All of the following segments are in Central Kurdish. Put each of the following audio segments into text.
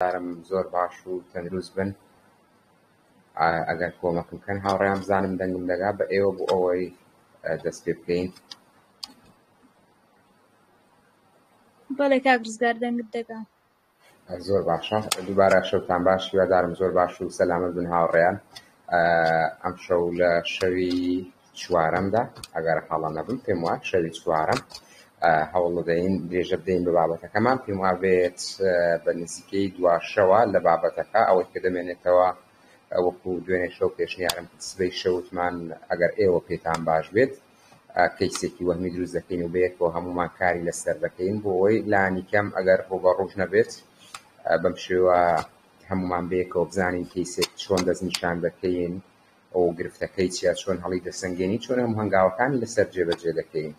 هیوادارم زۆر باش و تەندروست بن. ئەگەر کۆمەکم بکەن هاوڕێیان بزانم دەنگم دەگا بە ئێوە بۆ ئەوەی دەست پێ بکەین. بەڵێ کاک ڕزگار دەنگت دەگا. زۆر باشە دووبارە شەوتان باش هیوادارم زۆر باش و سەلامەت بن هاوڕێیان ئەم شەو لە شەوی چوارەمدا ئەگەر هەڵە نەبم پێم وایە شەوی چوارەم هەوڵ دەدەین درێژە بدەین بە بابەتەکەمان پێم وابێت بە نزیکەی دوا شەوە لە بابەتەکە ئەوەی کە دەمێنێتەوە وەکو دوێنێ شەو پێشنیارم کرد سبەی شەوتمان ئەگەر ئێوە پێتان باش بێت کەیسێکی وەهمی دروست دەکەین و بەیەکەوە هەمومان کاری لەسەر دەکەین بۆ ئەوەی لانی کەم ئەگەر ڕووبەڕووش نەبێت بەم شێوە هەمومان بەیەکەوە بزانین کەیسێک چۆن دەستنیشان دەکەین و گرفتەکەی چیە چۆن هەڵی دەسەنگێنین چۆن هەموو هەنگاوەکانی لەسەر جێبەجێ دەکەین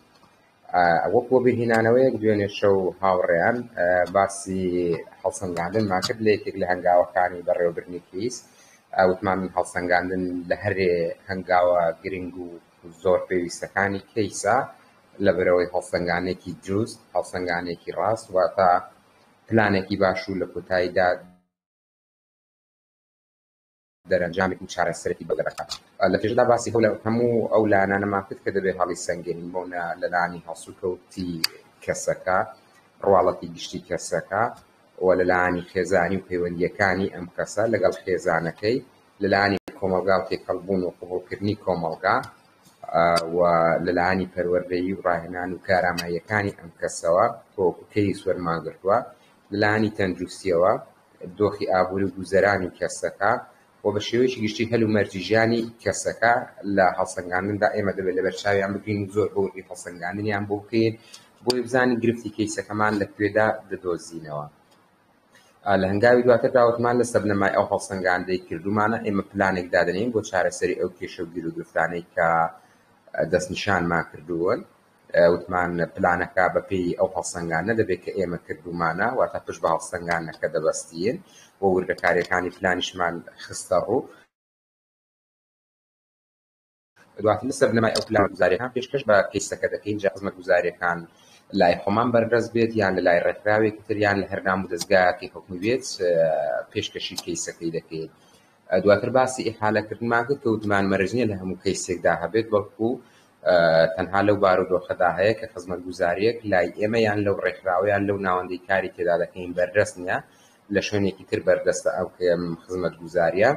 وەک وەبیرهێنانەوەیەک دوێنێ شەو هاوڕێیان باسی هەڵسەنگاندنمان کرد لە یەکێک لە هەنگاوەکانی بەڕێوەبردنی کەیس وتمان هەڵسەنگاندن لە هەرێ هەنگاوە گرنگ و زۆر پێویستەکانی کەیسە لەبەرئەوەی هەڵسەنگانێکی دروست هەڵسەنگانێکی ڕاست واتە پلانێکی باش و لە کۆتاییدا دەرەنجامێک و چارەسەرێکی بەڵێ دەکات. لە پێشدا باسی هەموو ئەو لایەنانەمان کرد کە دەبێت هەڵیسەنگێنین بۆ لە لایەنی هەڵسوکەوتی کەسەکە، ڕواڵەتی گشتی کەسەکە و لە لایەنی خێزانی و پەیوەندییەکانی ئەم کەسە لەگەڵ خێزانەکەی، لە لایەنی کۆمەڵگا و تێکەڵبوون و قبوڵکردنی کۆمەڵگا و لە لایەنی پەروەردەیی و ڕاهێنان و کاراماییەکانی ئەم کەسەوە کە وەکو کەیس وەرمان گرتووە، لە لایەنی تەندروستییەوە دۆخی ئابووری و گوزەرانی کەسەکە و بە شێوەیەکی گشتی هەل و مەرجی ژیانی کەسەکە لە هەڵسەنگاندندا ئێمە دەبێت لەبەر چاویان بگرین و زۆر بە وردی هەڵسەنگاندنیان بۆ بکەین بۆی بزانین گرفتی کەیسەکەمان لە کوێدا دەدۆزینەوە. لە هەنگاوی دواتردا وتمان لەسەر بنەمای ئەو هەڵسەنگاندەی کردوومانە ئێمە پلانێک دادەنێین بۆ چارەسەری ئەو کێشە و گیروگرفتانەی کە دەستنیشانمان کردوون. وتمان پلانەکە بەپێی ئەو هەڵسەنگاندنە دەبێت کە ئێمە کردوومانە، واتە پشت بە هەڵسەنگاندنەکە دەبەستین و وردەکارییەکانی پلانیشمان خستە ڕوو. دواتر لەسەر بنەمای ئەو پلانگوزارییەکان پێشکەش بە کەیسەکە دەکەین، جا خزمەتگوزارییەکان لای خۆمان بەردەست بێت یان لە لای ڕێکخراوێکی تر یان لە هەر دامودەزگایەکی حکومی بێت پێشکەشی کەیسەکەی دەکەین. دواتر باسی ئیحالەکردنمان کرد کە وتمان مەرج نییە لە هەموو کەیسێکدا هەبێت، بەڵکو تەنها لەو بارودۆخەدا هەیە کە خزمەتگوزارییەک لای ئێمە یان لەو ڕێکخراوە یان لەو ناوەندەی کاری تێدا دەکەین بەردەست نییە، لە شوێنێکی تر بەردەستە ئەو خزمەتگوزارییە،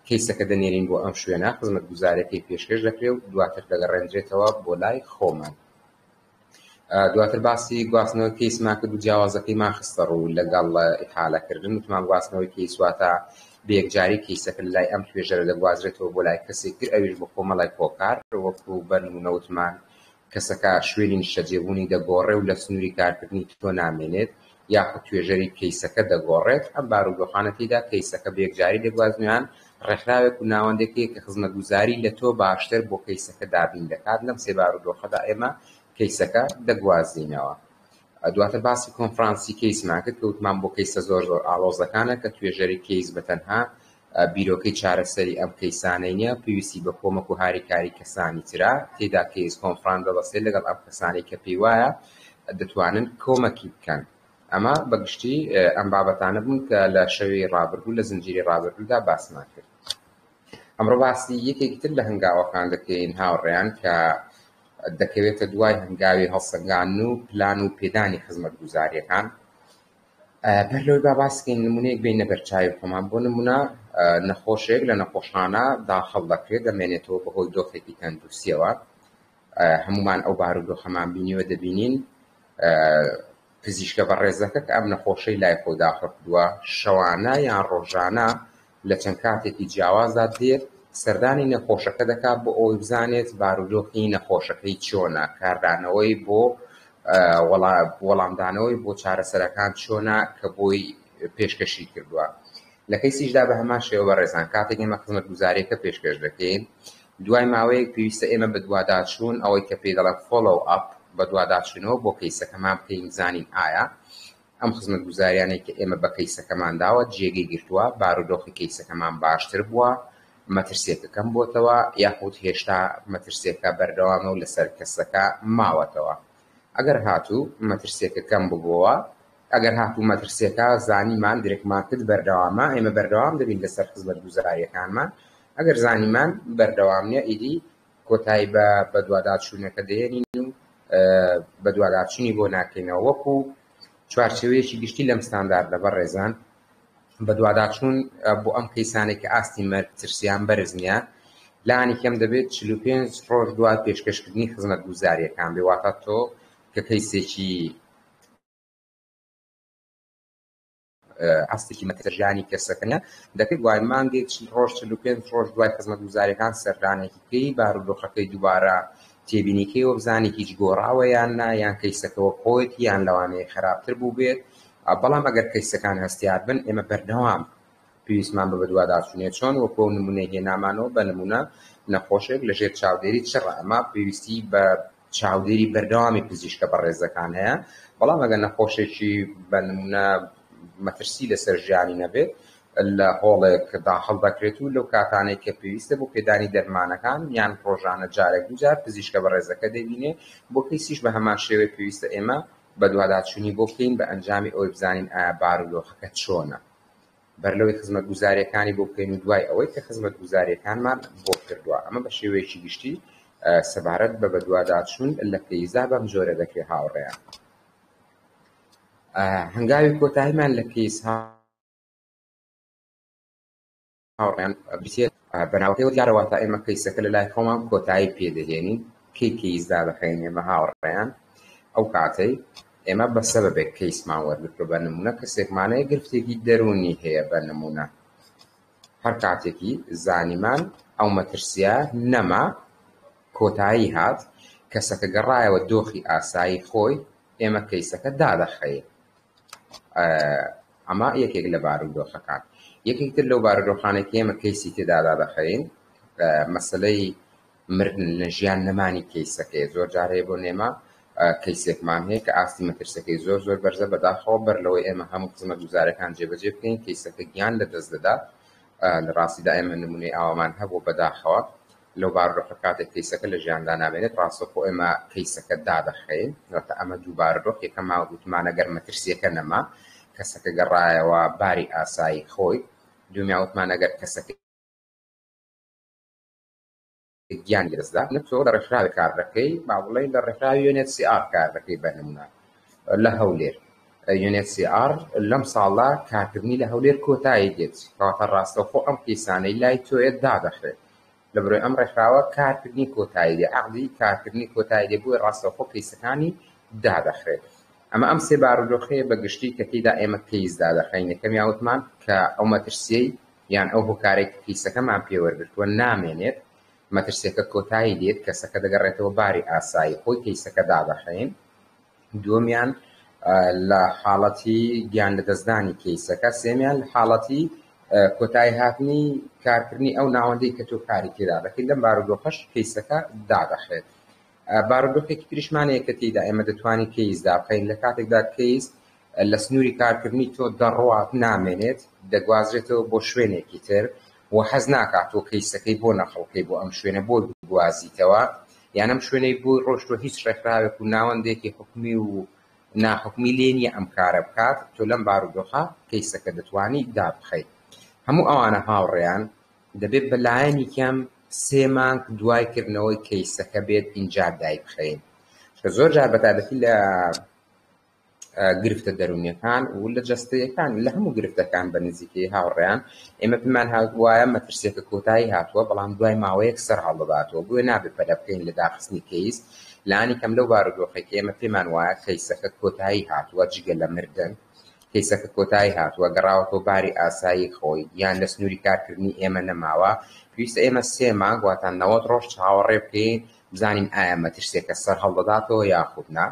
کەیسەکە دەنێرین بۆ ئەم شوێنە، خزمەتگوزارییەکەی پێشکەش دەکرێت و دواتر دەگەڕێندرێتەوە بۆ لای خۆمان. دواتر باسی گواستنەوەی کەیسمان کرد و جیاوازەکەیمان خستە ڕوو لەگەڵ ئیحالەکردن، وتمان گواستنەوەی کەیس واتە بە یەکجاری کەیسەکە لە لای ئەم توێژەرە دەگوازرێتەوە بۆ لای کەسێک تر ئەویش بە کۆمەڵێک هۆکار وەکو بە نموونە وتمان کەسەکە شوێنی نیشتەجێبوونی دەگۆڕێ و لە سنووری کارکردنی تۆ نامێنێت یاخود توێژەری کەیسەکە دەگۆڕێت ئەم بارودۆخانە تێیدا کەیسەکە بە یەکجاری دەگوازنەوە یان ڕێکخراوێک و ناوەندێک هەیە کە خزمەتگوزاری لە تۆ باشتر بۆ کەیسەکە دابین دەکات لەم سێ بارودۆخەدا ئێمە کەیسەکە دەگوازینەوە. دواتر باسی کۆنفرانسی کەیسمان کرد کە وتمان بۆ کەیسە زۆر زۆر ئاڵۆزەکانە کە توێژەری کەیس بە تەنها بیرۆکەی چارەسەری ئەم کەیسانەی نییە پێویستی بە کۆمەک و هاریکاری کەسانی ترە تێدا کەیس کۆنفرانس دەبەستێت لەگەڵ ئەم کەسانەی کە پێی وایە دەتوانن کۆمەکی بکەن. ئەمە بە گشتی ئەم بابەتانە بوون کە لە شەوی ڕابردوو لە زنجیرەی ڕابردوودا باسمان کرد. ئەمڕۆ باسی یەکێکی تر لە هەنگاوەکان دەکەین هاوڕێیان کە دەکەوێتە دوای هەنگاوی هەڵسەنگاندن و پلان و پێدانی خزمەتگوزارییەکان. بەر لەوەی با باس بکەین نمونەیەک بێنە بەرچاوی خۆمان بۆ نمونە نەخۆشێک لە نەخۆشخانە داخڵ دەکرێت دەمێنێتەوە بەهۆی دۆخێکی تەندروستیەوە هەمومان ئەو بارودۆخەمان بینیوە دەبینین پزیشکە بەڕێزەکە کە ئەم نەخۆشەی لای خۆی داخڵ کردووە شەوانە یان ڕۆژانە لە چەند کاتێکی جیاوازدا دێت سەردانی نەخۆشەکە دەکات بۆ ئەوەی بزانێت بارودۆخی نەخۆشەکەی چۆنە، کاردانەوەی بۆ وەڵامدانەوەی بۆ چارەسەرەکان چۆنە کە بۆی پێشکەشی کردووە. لە کەیسیشدا بە هەمان شێوە بەڕێزان کاتێک ئێمە خزمەتگوزاریەکە پێشکەش دەکەین دوای ماوەیەک پێویستە ئێمە بەدواداچوون ئەوەی کە پێی دەڵێن follow up بەدواداچوونەوە بۆ کەیسەکەمان بکەین بزانین ئایا ئەم خزمەتگوزاریانەی کە ئێمە بە کەیسەکەمان داوە جێگەی گرتووە، بارودۆخی کەیسەکەمان باشتر بووە، مەترسیەکە کەم بۆتەوە یاخود هێشتا مەترسیەکە بەردەوامە و لەسەر کەسەکە ماوەتەوە. ئەگەر هاتوو مەترسیەکە کەم ببۆوە ئەگەر هاتوو مەترسیەکە زانیمان درکمان کرد بەردەوامە، ئێمە بەردەوام دەبین لەسەر خزمەتگوزاریەکانمان. ئەگەر زانیمان بەردەوام نیە ئیدی کۆتایی بە بەدواداچوونەکە دەهێنین و بەدواداچوونی بۆ ناکەینەوە. وەکو چوارچێوەیەکی گشتی لەم ستانداردە بەڕێزان بەدواداچوون بۆ ئەم کەیسانەی کە ئاستی مەترسیان بەرز نییە لانی کەم دەبێت 45 ڕۆژ دوای پێشکەشکردنی خزمەتگوزاریەکان بێ، واتە تۆ کە کەیسێکی ئاستێکی مەترسی ژیانی کەسەکە نیە، دەکرێت دوای مانگێک 40 ڕۆژ 45 ڕۆژ دوای خزمەتگوزاریەکان سەردانێکی بکەی، بارودۆخەکەی دووبارە تێبینیکەی و بزانی هیچ گۆڕاوە یان نا، یان کەیسەکە وەک خۆیەتی یان لەوانەیە خراپتر بوو بێت. بەڵام ئەگەر کەیسەکان هەستیار بن ئێمە بەردەوام پێویستمان بە بەدواداچوونیە. چۆن وەکو ئەو نمونەی هێنامانەوە، بە نمونە نەخۆشێک لەژێر چاودێری چڕە، ئەمە پێویستی بە چاودێری بەردەوامی پزیشکە بەڕێزەکان هەیە. بەڵام ئەگەر نەخۆشێکی بە نمونە مەترسی لەسەر ژیانی نەبێت لە هۆڵێک داخڵ دەکرێت و لەو کاتانەی کە پێویستە بۆ پێدانی دەرمانەکان یان ڕۆژانە جارێک دووجار پزیشکە بەڕێزەکە دەبینێ. بۆ کەیسیش بە هەمان شێوەی پێویستە ئێمە بەدواداچوونی بۆ بکەین بە ئەنجامی ئەوەی بزانین ئایا بارودۆخەکە چۆنە بەر لەوەی خزمەتگوزاریەکانی بۆ بکەین و دوای ئەوەی کە خزمەتگوزاریەکانمان بۆ کردووە. ئەمە بە شێوەیەکی گشتی سەبارەت بە بەدواداچوون لە کەیسدا بەم جۆرە دەکرێت هاوڕێیان. هەنگاوی کۆتاییمان لە کەیس هاوڕێیان بریتییە بە ناوەکەی دیارە، واتە ئێمە کەیسەکە لە لای خۆمان کۆتایی پێدەهێنین. کەی کەیس دادەخەین ئێمە هاوڕێیان؟ ئەو کاتەی ئێمە بە سەبەبێک کەیسمان وەرگرتووە. بە نمونە کەسێکمانەیە گرفتێکی دەروونی هەیە، بە نمونە هەر کاتێکی زانیمان ئەو مەترسیە نەما، کۆتایی هات، کەسەکە گەڕایەوە دۆخی ئاسایی خۆی، ئێمە کەیسەکە دادەخەین. ئەمە یەکێک لە بارودۆخەکان. یەکێک تر لەو بارودۆخانەی کە ئێمە کەیسی تێدا دادەخەین مەسەلەی مردن لە ژیان نەمانی کەیسەکەی. زۆر جار هەیە بۆ نێمە کەیسێکمان هەیە کە ئاستی مەترسیەکەی زۆر زۆر بەرزە، بەداخەوە بەر لەوەی ئێمە هەموو خزمەتگوزارەکان جێبەجێ بکەین کەیسەکە گیان لەدەست دەدات. لە ڕاستیدا ئێمە نمونەی ئاوامان هەبوو بەداخەوە لەو بارودۆخە کاتێک کەیسەکە لە ژیاندا نامێنێت ڕاستەوخۆ ئێمە کەیسەکە دادەخەین. واتە ئەمە دوو بارودۆخ، یەکەم وتمان ئەگەر مەترسیەکە نەما کەسەکە گەڕایەوە باری ئاسایی خۆی، دوومیان وتمان ئەگەر کەسەکە گیانی لەدەستدا. تۆ لە ڕێکخراوێک کار دەکەی، با بڵێین لە ڕێکخراوی UNHCR کار دەکەی، بە نمونە لە هەولێر UNHCR لەم ساڵە کارکردنی لە هەولێر کۆتایی دێت، کەواتە ڕاستەوخۆ ئەم کەیسانەی لای تۆیە دادەخرێت. لە بەرەی ئەم ڕێکخراوە کارکردنی کۆتایی دێ، عەقدی کارکردنی کۆتایی دێ، بۆیە ڕاستەوخۆ کەیسەکانی دادەخرێت. ئەمە ئەم سێ بارودۆخەیە بە گشتی کە تێیدا ئێمە کەیس دادەخەین. یەکەمیان وتمان کە ئەو مەترسیەی یان ئەو هۆکارەی کە کەیسەکەمان پێوەرگرتووە نامێنێت، مەترسیەکە کۆتایی دێت، کەسەکە دەگەڕێتەوە باری ئاسایی خۆی، کەیسەکە دادەخەین. دووەمیان لە حاڵەتی گیان لەدەستدانی کەیسەکە، سێمیان لە حاڵەتی کۆتایی هاتنی کارکردنی ئەو ناوەندەی کە تۆ کاری تێدا دەکەیت، لەم بارودۆخەش کەیسەکە دادەخرێت. بارودۆخێکی تریشمان هەیە کە تێیدا ئێمە دەتوانین کەیس دابخەین لە کاتێکدا کەیس لە سنووری کارکردنی تۆ دەڕوات نامێنێت، دەگوازرێتەوە بۆ شوێنێکی تر و حەز ناکات تۆ کەیسەکەی بۆ نەخڵکەی بۆ ئەم شوێنە بۆی بگوازیتەوە، یان ئەم شوێنەی بۆی ڕۆشتوە هیچ ڕێکخراوێک و ناوەندێکی حکومی و ناحکومی لێ نییە ئەم کارە بکات، تۆ لەم بارودۆخە کەیسەکە دەتوانی دابخەیت. هەموو ئەوانە هاوڕێیان دەبێت بە لایەنی کەم سێ مانگ دوای کردنەوەی کەیسەکە بێت ئینجا دایبخەین. چونکە زۆر جار بەتایبەتی لە گرفتە دەروونیەکان و لە جەستەیەکان لە هەموو گرفتەکان بە نزیکەی هاوڕێیان ئێمە پێمان وایە مەترسیەکە کۆتایی هاتووە، بەڵام دوای ماوەیەک سەر هەڵدەداتەوە. بۆیە نابێت پەلە بکەین لە داخستنی کەیس، لانی کەم لەو بارودۆخەی کە ئێمە پێمان وایە کەیسەکە کۆتایی هاتووە، جگە لە مردن کەیسەکە کۆتایی هاتووە، گەڕاوەتەوە باری ئاسایی خۆی یان لە سنووری کارکردنی ئێمە نەماوە، پێویستە ئێمە سێ مانگ واتە 90 ڕۆژ چاوەڕێ بکەین بزانین ئایا مەترسیەکە سەر هەڵدەداتەوە یاخود نا،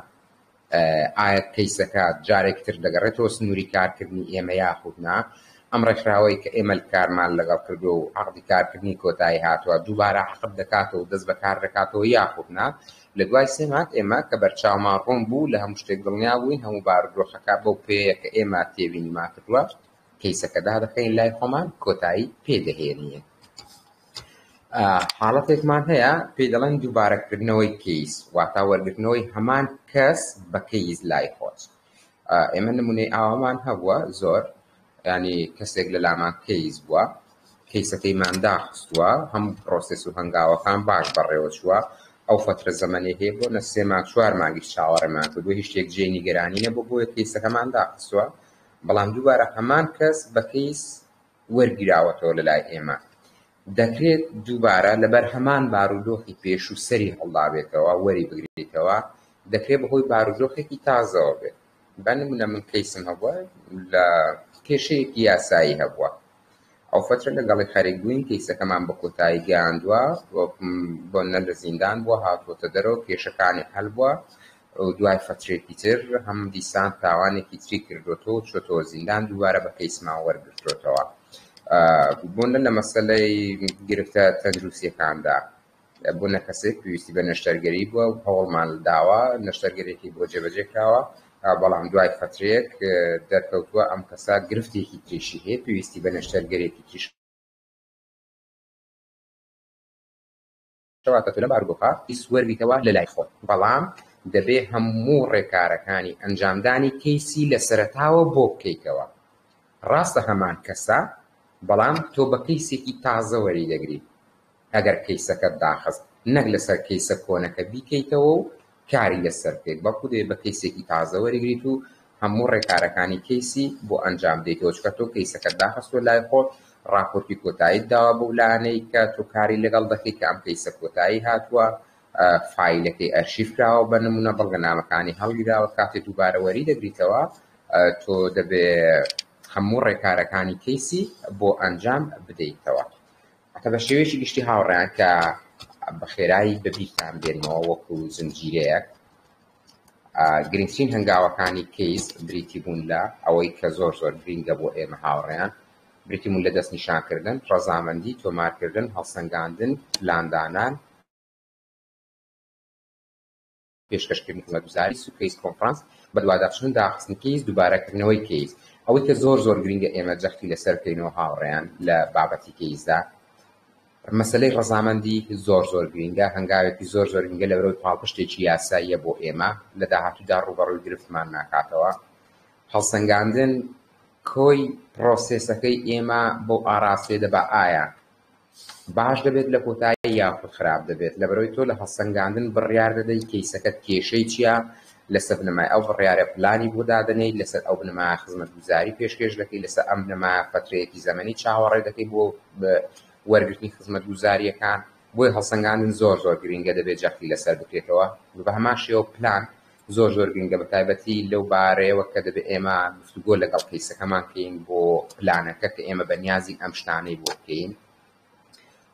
ئایا کەیسەکە جارێکی تر دەگەڕێتەوە سنووری کارکردنی ئێمە یاخود نا، ئەم ڕێکخراوەی کە ئێمە کارمان لەگەڵ کردووە و عەقدی کارکردنی کۆتایی هاتووە دووبارە عەقد دەکاتەوە و دەست بە کار دەکاتەوە یاخود نا. لە دوای سێ مانگ ئێمە کە بەرچاومان ڕوون بوو، لە هەموو شتێک دڵنیا بووین، هەموو بارودۆخەکە بەو پێیە کە ئێمە تێبینیمان کردووە، کەیسەکە دادەخەین لای خۆمان کۆتایی پێ دەهێنین. حاڵەتێکمان هەیە پێی دەڵێن دووبارەکردنەوەی کەیس، واتە وەرگرتنەوەی هەمان کەس بە کەیس لای خۆت. ئێمە نمونەی ئاوامان هەبووە زۆر ینی کەسێک لە لامان کەیس بووە کەیسەکەیمان داخستووە هەموو پرۆسێس و هەنگاوەکان باش بەڕێوە چووە ئەو فەترە زەمەنی هەیە بۆ نە سێ مانگ چوار مانگیش چاوەڕێمان کردووە هیچ شتێک جێی نیگەرانی نەبوو بۆیە کەیسەکەمان داخستووە بەڵام دووبارە هەمان کەس بە کەیس وەرگیراوەتەوە لەلای ئێمە دەکرێت دووبارە لەبەر هەمان بارودۆخی پێشوو سەری هەڵدابێتەوە وەری بگریتەوە دەکرێت بەهۆی بارودۆخێکی تازەوە بێت بە نمونە من کەیسم هەبووە لە کێشەیەکی یاسایی هەبووە ئەو فترە لەگەڵی خەریک بووین کەیسەکەمان بە کۆتایی گەیاندووە بۆ نە لە زیندان بووە هاتووەتە دەرەوە کێشەکانی حەل بووە دوای فترێکی تر هەم دیسان تاوانێکی تری کردوەوە چۆتەوە زیندان دووبارە بە کەیسمان وەرگرتوێتەوە بۆ نە لە مەسەلەی گرفتە تەندروستیەکاندا بۆ نە کەسێک پێویستی بە نەشتەرگەری بووە و هەوڵمان داوە نەشتەرگەرێکی بۆ جێبەجێ کراوە بەڵام دوای فترەیەک دەرکەوتووە ئەم کەسە گرفتێکی تریشی هەیە پێویستی بە نەشتەرگەرێکی تریش کەواتە تۆ لەم بارودۆخە کەیس وەرگریتەوە لە لای خۆت بەڵام دەبێ هەموو ڕێکارەکانی ئەنجامدانی کەیسی لە سەرەتاوە بۆ بکەیتەوە ڕاستە هەمان کەسە بەڵام تۆ بە کەیسێکی تازە وەری دەگری ئەگەر کەیسەکەت داخست نەک لەسەر کەیسە کۆنەکە بیکەیتەوە و کاری لەسەر بکەیت بەڵکو دەبێت بە کەیسێکی تازە وەریگریت و هەموو ڕێکارەکانی کەیسی بۆ ئەنجام بدەیتەوە چونکە تۆ کەیسەکەت داخستووە لای خۆت ڕاپۆرتی کۆتاییت داوە بەو لایەنەی کە تۆ کاری لەگەڵ دەکەیت کە ئەم کەیسە کۆتایی هاتووە فایلەکەی ئەرشیف کراوە بە نمونە بەڵگەنامەکانی هەڵگیراوە کاتێ دووبارە وەری دەگریتەوە تۆ دەبێ هەموو ڕێکارەکانی کەیسی بۆ ئەنجام بدەیتەوە کە بە شێوەیەکی گشتی هاوڕێیان کە بە خێرایی بە بیرتان بێنمەوە وەکو زنجیرەیەک گرنگترین هەنگاوەکانی کەیس بریتی بوون لە ئەوەی کە زۆر زۆر گرنگە بۆ ئێمە هاوڕێیان بریتی بوون لە دەستنیشانکردن، ڕەزامەندی، تۆمارکردن، هەڵسەنگاندن، پلاندانان، پێشکەشکردنی خزمەتگوزاری و case conference، بەدواداچوون، داخستنی کەیس، دووبارەکردنەوەی کەیس. ئەوەی کە زۆر زۆر گرنگە ئێمە جەختی لەسەر بکەینەوە هاوڕێیان لە بابەتی کەیسدا، مەسەلەی ڕەزامەندی زۆر زۆر گرنگە، هەنگاوێکی زۆر زۆر گرنگە لەبەرئەوەی پاڵپشتێکی یاساییە بۆ ئێمە، لە داهاتوودا ڕووبەڕووی گرفتمان ناکاتەوە. هەڵسەنگاندن کۆی پرۆسێسەکەی ئێمە بەو ئاراستەیە دەبا ئایا باش دەبێت لە کۆتایی یاخود خراپ دەبێت لەبەرئەوەی تۆ لە هەڵسەنگاندن بڕیار دەدەی کەیسەکەت کێشەی چییە لەسەر بنەمای ئەو بڕیارە پلانی بۆ دادەنێیت لەسەر ئەو بنەمایە خزمەتگوزاری پێشکێش دەکەی لەسەر ئەم بنەمایە فەترەیەکی زەمەنی چاوەڕێ دەکەی بۆ وەرگرتنی خزمەتگوزارییەکان بۆیە هەڵسەنگاندن زۆر زۆر گرنگە دەبێت جەختی لەسەر بکرێتەوە بە هەمان شێوە پلان زۆر زۆر گرنگە بە تایبەتی لەو بارەیەوە کە دەبێت ئێمە گفتوگۆ لەگەڵ کەیسەکەمان کەین بۆ پلانەکە کە ئێمە بە نیازین ئەم شتانەی بۆ بکەین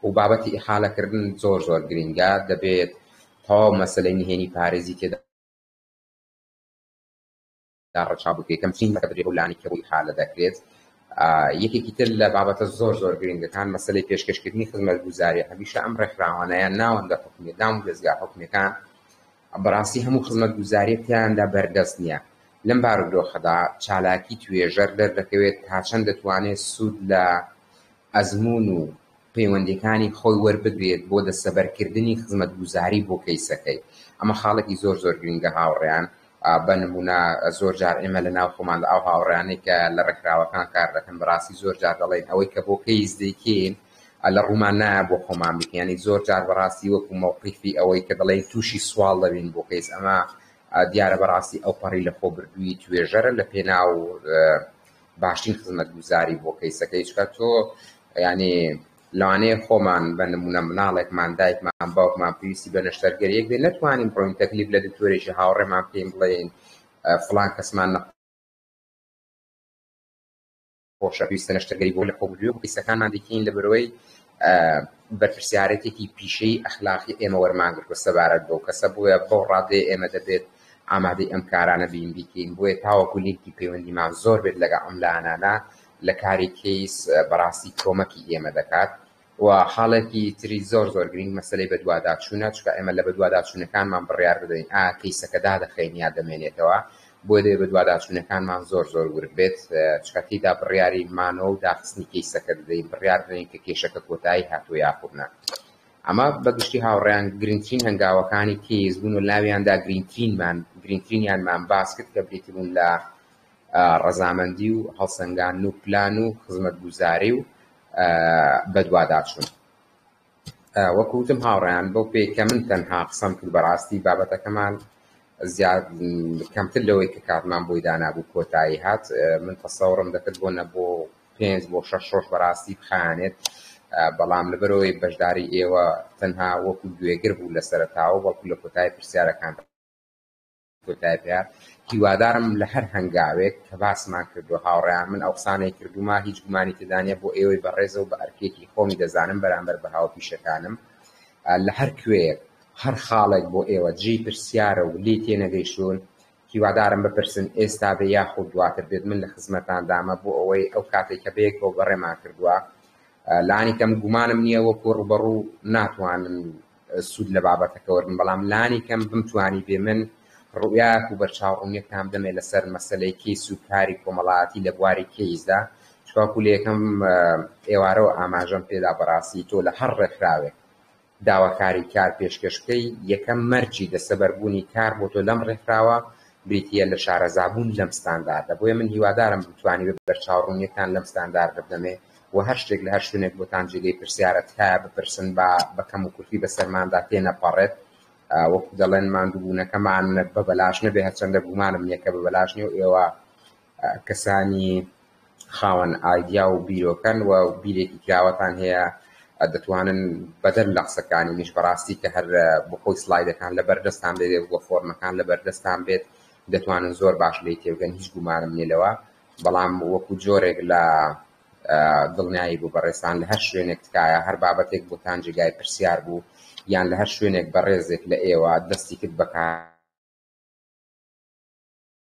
و بابەتی ئیحالەکردن زۆر زۆر گرنگە دەبێت تەواو مەسەلەی نهێنی پارێزی تێدا ڕەچاو بکرێت کەمترین بەدرێ ئەو لانی کە بۆ ئیحالە دەکرێت یەکێکی تر لە بابەتە زۆر زۆر گرنگەکان مەسەلەی پێشکەشکردنی خزمەتگوزاری هەمیشە ئەم ڕێکخراوانە یان ناوەندە حکومیە دام و دەزگا حکومیەکان بەڕاستی هەموو خزمەتگوزاریەک تیایاندا بەردەست نییە. لەم بارودۆخەدا چالاکی توێژەر دەردەکەوێت تا چەند دەتوانێت سوود لە ئەزموون و پەیوەندیەکانی خۆی وەربگرێت بۆ دەستەبەرکردنی خزمەتگوزاری بۆ کەیسەکەی. ئەمە خاڵێکی زۆر زۆر گرنگە هاوڕێیان. بە نموونە زۆر جار ئێمە لە ناو خۆماندا ئەو هاوڕێیانەی کە لە ڕێکخراوەکان کار دەکەن بەڕاستی زۆر جار دەڵێن ئەوەی کە بۆ کەیس دەیکەین لە ڕوومان نایە بۆ خۆمان بکەین یانی زۆر جار بەڕاستی وەکو مەوقیفی ئەوەی کە دەڵێن تووشی سواڵ دەبین بۆ کەیس ئەمە دیارە بەڕاستی ئەو پەڕی لە خۆ بردووی توێژەرە لە پێناو باشترین خزمەتگوزاری بۆ کەیسەکەی چکە تۆ یعنی لەوانەیە خۆمان بە نمونە مناڵێکمان دایکمان باوکمان پێویستی بە نەشتەرگەریەک بێ نەتوانین بڕۆین تەکلیف لە دکتۆرێکی هاوڕێمان بکەین بڵێین فڵان کەسمان خۆشە پێویستە نەشتەرگەری بۆ لە خۆ بردووە و کەیسەکانمان دەکەین لە بەرەوەی بەرپرسیارێتێکی پیشەی ئەخلاقی ئێمە وەرمان گرتووە سەبارەت بەو کەسە بۆیە بەو ڕادەیە ئێمە دەبێت ئامادەی ئەم کارانە بین بیکەین بۆیە تاوەکو لینکی پەیوەندیمان زۆر بێت لەگەڵ ئەم لایەنانە لە کاری کەیس بەڕاستی کۆمەکی ئێمە دەکات و خاڵێکی تری زۆر زۆر گرنگ مەسەلەی بەدواداچوونە، چونکە ئێمە لە بەدواداچوونەکانمان بڕیار دەدەین ئایا کەیسەکە دادەخەین یا دەمێنێتەوە، بۆیە دەبێت بەدواداچوونەکانمان زۆر زۆر ورد بێت، چونکە تێیدا بڕیاری مانەوە و داخستنی کەیسەکە دەدەین، بڕیار دەدەین کە کێشەکە کۆتایی هاتووە یاخود نا. ئەمە بە گشتی هاوڕێیان گرنگترین هەنگاوەکانی کەیس بوون و لەناویاندا گرنگترینمان گرنگترینیانمان باس کرد کە بریتی بوون لە. ڕەزامەندی و هەڵسەنگاندن و پلان و خزمەتگوزاری و بەدواداچوون. وەکو وتم هاوڕێیان بەو پێی کە من تەنها قسەم کرد بەڕاستی بابەتەکەمان زیاد کەمتر لەوەی کە کاتمان بۆی دانابوو کۆتایی هات من تەسەوڕم دەکرد بۆ نە بۆ پێنج بۆ شەش ڕۆژ بەڕاستی بخایەنێت بەڵام لەبەرەوەی بەشداری ئێوە تەنها وەکو گوێگر بوو لە سەرەتاوە بەڵکو لە کۆتایی پرسیارەکان کۆتایی پێهات هیوادارم لە هەر هەنگاوێک کە باسمان کردووە هاوڕێیان من ئەو قسانەی کردوومە هیچ گومانی تێدا نییە بۆ ئێوەی بەڕێزە و بە ئەرکێکی خۆمی دەزانم بەرامبەر بە هاوپیشەکانم لە هەر کوێیەک هەر خاڵێک بۆ ئێوە جێی پرسیارە و لێی تێنەگەیشتوون هیوادارم بپرسن ئێستا بێ یاخود دواتر بێت من لە خزمەتاندامە بۆ ئەوەی ئەو کاتێک کە بەیەکەوە بەڕێمان کردووە لانی کەم گومانم نییە وەکو ڕووبەڕوو ناتوانن سوود لە بابەتەکە وەرگرن بەڵام لانی کەم بمتوانی بێ من ڕوئیایەک و بەرچاوڕوونیەکتان بدەمێ لەسەر مەسەلەی کەیس و کاری کۆمەڵایەتی لە بواری کەیسدا چونکو لە یەکەم ئێوارەوە ئاماژەم پێدا بەڕاستی تۆ لە هەر ڕێکخراوێک داواکاری کار پێشکەش بکەی یەکەم مەرجی دەستەبەربوونی کار بۆ تۆ لەم ڕێکخراوە بریتییە لە شارەزابوون لەم ستانداردە بۆیە من هیوادارم بتوانی بە بەرچاوڕوونیەکتان لەم ستانداردە بدەمێ و هەر شتێک لە هەر شوێنێک بۆتان جێگەی پرسیارە تکایە بپرسن با بە کەم و کورتی بەسەرماندا تێنەپەڕێت وەکو دەڵێن ماندووبوونەکەمان بە بەلاش نەبێ هەرچەندە گومانم نییە کە بە بەلاش نییە و ئێوە کەسانی خاوەن ئایدیا و بیرۆکەن و بیرێکی کراوەتان هەیە دەتوانن بەدەر لە قسەکانی منیش بەڕاستی کە هەر بۆ خۆی سلایدەکان لە بەردەستان بێت و فۆرمەکان لە بەردەستان بێت دەتوانن زۆر باش لێی تێبگەن هیچ گومانم نییە لەوە بەڵام وەکو جۆرێک لە دڵنیایی بۆ بەڕێزتان لە هەر شوێنێک تکایە هەر بابەتێک بۆتان جێگای پرسیار بوو یان لە هەر شوێنێک بەڕێزێک لە ئێوە دەستی کرد بە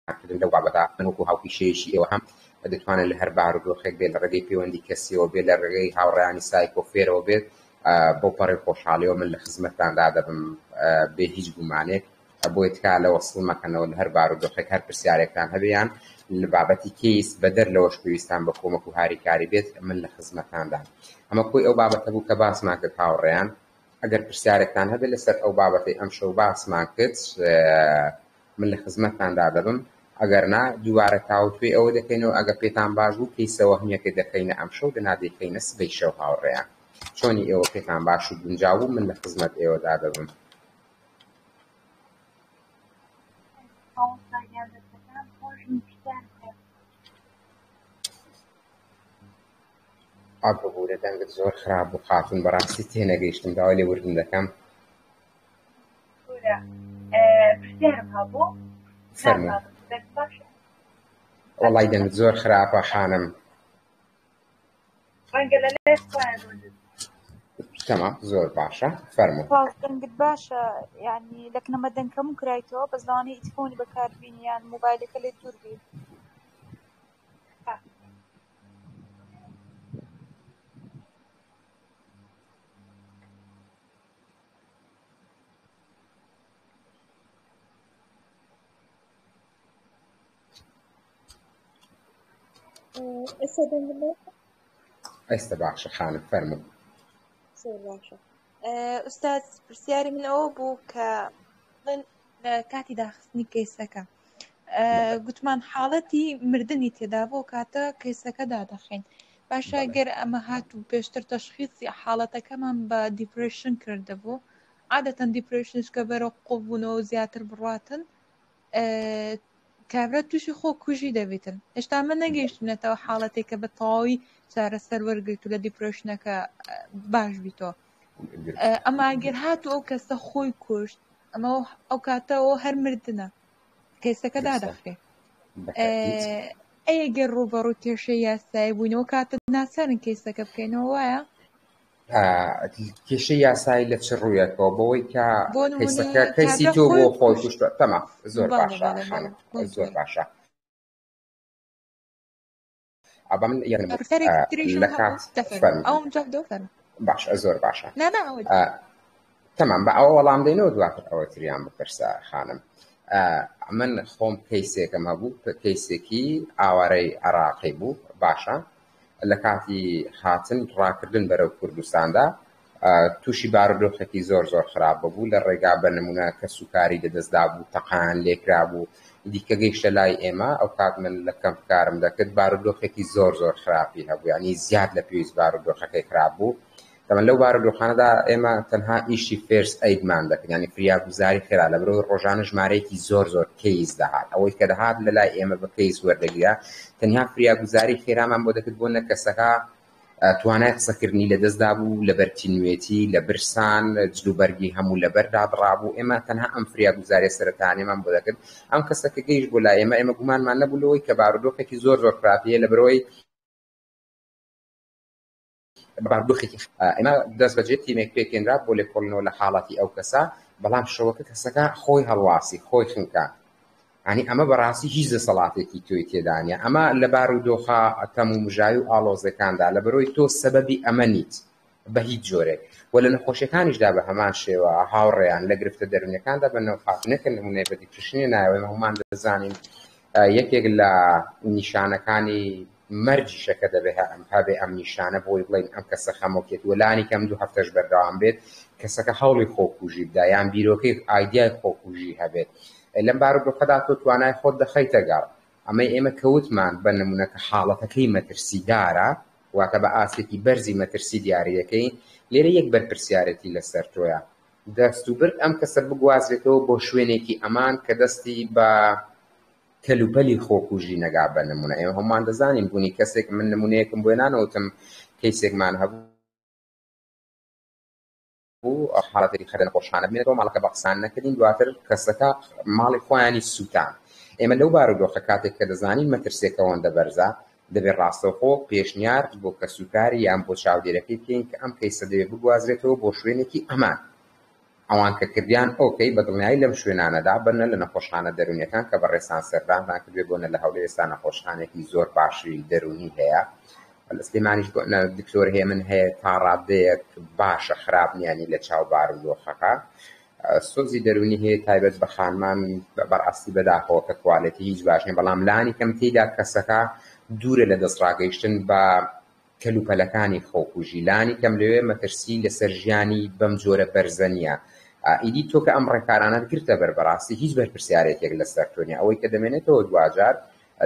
کارکردن لەو بابەتە من وەکو هاوپیشەیەکی ئێوە هەم دەتوانن لە هەر بارودۆخێک بێت لە ڕێگەی پەیوەندی کەسیەوە بێت لە ڕێگەی هاوڕێیانی سایکۆفێرەوە بێت بەو پەڕی خۆشحاڵیەوە من لە خزمەتتاندا دەبم بێ هیچ گومانێک بۆیە تکایە لەوە سڵ مەکەنەوە لە هەر بارودۆخێک هەر پرسیارێکتان هەبێ یان لە بابەتی کەیس بەدەر لەوەش پێویستان بە کۆمەک و هاریکاری بێت من لە خزمەتتاندام. ئەمە کۆی ئەو بابەتە بوو کە باسمان کرد هاوڕێیان. ئەگەر پرسیارێکتان هەبێت لەسەر ئەو بابەتەی ئەمشەو باسمان کرد من لە خزمەتتاندا دەبم، ئەگەر نا دووبارە تاوتوێی ئەوە دەکەینەوە ئەگەر پێتان باش بوو کەیسە وەهمیەکە دەکەینە ئەمشەو دەنا دەیکەینە سبەی شەو هاوڕێیان. چۆنی ئێوە پێتان باش و گونجاو بوو من لە خزمەت ئێوەدا دەبم. مامۆستا گیان دەستەکان خۆش من پرسیارم هەیە. ئا ببورە دەنگت زۆر خراپ بوو خاتوون بەڕاستی تێنەگەیشتم داوای لێبوردن دەکەم. بورە پرسیارم هەبوو. فەرموو. نازانم دەنگم باشە؟ وەڵای دەنگت زۆر خراپە خانم. ڕەنگە لە لای خۆیان وردبن. تەمام زۆر باشە فەرموو. سپاس دەنگت باشە یعنی لەکنەمە دەنگ کەم کرایتەوە بەس لەوانەیە ئیتفۆنی بەکاربینی یان مۆبایلەکە لێت دوور بی. ئێستا دەنگم باشە؟ ئێستا باشە خانم فەرموو. زۆر باشە ئوستاز پرسیاری من ئەوە بوو کە بڵێن لە کاتی داخستنی کەیسەکە گوتمان حاڵەتی مردنی تێدا بۆ کاتە کەیسەکە دادەخەین باشە گەر ئەمە هات و پێشتر تەشخیصی حاڵەتەکەمان بە depression کردبوو عادەتەن depression ش کە بەرەو قوڵبوونەوە زیاتر بڕاتن کابرا تووشی خۆ کوژی دەبیتن هێشتا من نەگەیشتنێتەوە حاڵەتێک کە بە تەواوی چارەسەر وەرگرت و لە depression ەکە باش بیتەوە ئەما گەر هات و ئەو کەسە خۆی کوشت ئەمە ئەو کاتەوە هەر مردنە کەیسەکە دادەخرێ ئەی گەر ڕووبەڕوو کێشەی یاسایی بووینەوە کاتە ناچارن کەیسەکە بکەینەوە وایە کێشەی یاسایی لە چ ڕوویەکەوە بەوەی کە کەیسەکە کەیسی تۆ بۆ خۆی کوشتوە تەمام زۆر باشە خانم زۆر باشە ئەبا من یەک لە کات باشە زۆر باشە تەمام بە ئەوە وەڵام دەینەوە دواتر ئەوە تریان بپرسە خانم من خۆم کەیسێکم هەبوو کەیسێکی ئاوارەی عراقی بوو باشە لە کاتی هاتن ڕاکردن بەرەو کوردستاندا تووشی بارودۆخێکی زۆر زۆر خراپ ببوو لە ڕێگا بە نمونە کەسوکاری لەدەستدابوو تەقەیان لێکرابوو ئیدی کە گەیشتە لای ئێمە ئەو کات من لە کەمپ کارم دەکرد بارودۆخێکی زۆر زۆر خراپی هەبوو یعنی زیاد لە پێویست بارودۆخەکەی خراپ بوو تەمەن لەو بارودۆخانەدا ئێمە تەنها ئیشی first aid مان دەکرد یعنی فریاگوزاری خێرا لە برۆی ڕۆژانە ژمارەیەکی زۆر زۆر case دەهات ئەوەی کە دەهات لە لای ئێمە بە case وەردەگیرا تەنها فریاگوزاری خێرامان بۆ دەکرد بۆ نە کەسەکە توانای قسەکردنی لەدەستدا بوو لەبەر تینوێتی لە برسان جلوبەرگی هەموو لەبەر دادڕابوو ئێمە تەنها ئەم فریاگوزاریە سەرەتانیەمان بۆ دەکرد ئەم کەسە کە گەیشت بۆ لای ئێمە ئێمە گومانمان نەبوو لەوەی کە بارودۆخێکی زۆر زۆر خراپیە لەبەرەوەی بارودۆخێکی ئێمە دەست بەجێ تیمێک پێکێنرا بۆ لێکۆڵینەوە لە حاڵەتی ئەو کەسە بەڵام شەوەکە کەسەکە خۆی هەڵواسی خۆی خنکا ینی ئەمە بەڕاستی هیچ دەسەڵاتێکی تۆی تێدانە ئەمە لە بارودۆخە تەم و مژاوی و ئاڵۆزەکاندا لە بەرۆی تۆ سەبەبی ئەمە نیت بە هیچ جۆرێک و لە نەخۆشیەکانیشدا بە هەمان شێوە هاوڕێیان لە گرفتە دەروونیەکاندا بە نەوخاتنەکە نمونەی بە depression ی ناوێ هەمومان دەزانین یەکێک لە نیشانەکانی مەرجیشە کە دەبێ ئەم هەبێ ئەم نیشانە بۆی بڵێین ئەم کەسە خەمۆکێت و لانی کەم دوو هەفتەش بەردەوام بێت کەسەکە هەوڵی خۆکوژی بدا یان بیرۆکەی ئایدیای خۆکوژی هەبێت لەم بارودۆخەدا تۆ توانای خۆت دەخەیتە گەڕ ئەمەی ئێمە کەوتمان بە نمونە کە حاڵەتەکەی مەترسیدارە واتە بە ئاستێکی بەرزی مەترسی دیاری دەکەین لێرە یەک بەرپرسیارێتی لەسەر تۆیە دەستوبرد ئەم کەسە بگوازرێتەوە بۆ شوێنێکی ئەمان کە دەستی بە کەلوپەلی خۆکوژی نەگا بە نمونە ئێمە هەمومان دەزانین بوونی کەسێک من نمونەیەکم بۆ نانەوتم کەیسێکمان هەبوو حاڵەتێکی خەرە نەخۆشخانە بمێنێتەوە ماڵەکە بە قسان نەکردین دواتر کەسەکە ماڵی خۆیانی سووتان ئێمە لەو بارودۆخە کاتێک کە دەزانین مەترسیەکە ئەوەندە بەرزە دەبێت ڕاستەوخۆ پێشنیار بۆ کەسوکاری یان بۆ چاودێرەکەی بکەین کە ئەم کەیسە دەبێت بگوازرێتەوە بۆ شوێنێکی ئەمان ئەوان کە کردیان okay بە دڵنیایی لەم شوێنانەدا بەرنە لە نەخۆشخانە دەروونیەکان کە بەڕێزتان سەردانتان کردبێ بۆنە لە هەولێر ئێستا نەخۆشخانێکی زۆر باشی دەروونی هەیە لە سلێمانیش بۆ نە دکتۆر هێمن هەیە تا ڕادەیەک باشە خراپ نیانی لە چاو بارودۆخەکە سۆزی دەروونی هەیە تایبەت بە خانمان بەڕاستی بەداخەوە کە quality هیچ باش نیە بەڵام لانی کەم تێیدا کەسەکە دوورە لە دەستڕاگەیشتن بە کەلوپەلەکانی خۆکوژی، لانی کەم لەوێ مەترسی لەسەر ژیانی بەم جۆرە بەرزە نییە. ئیدی تۆ کە ئەم ڕێکارانەت گرتە بەر بەڕاستی هیچ بەرپرسیارێتیەک لەسەر تۆ نییە. ئەوەی کە دەمێنێتەوە دواجار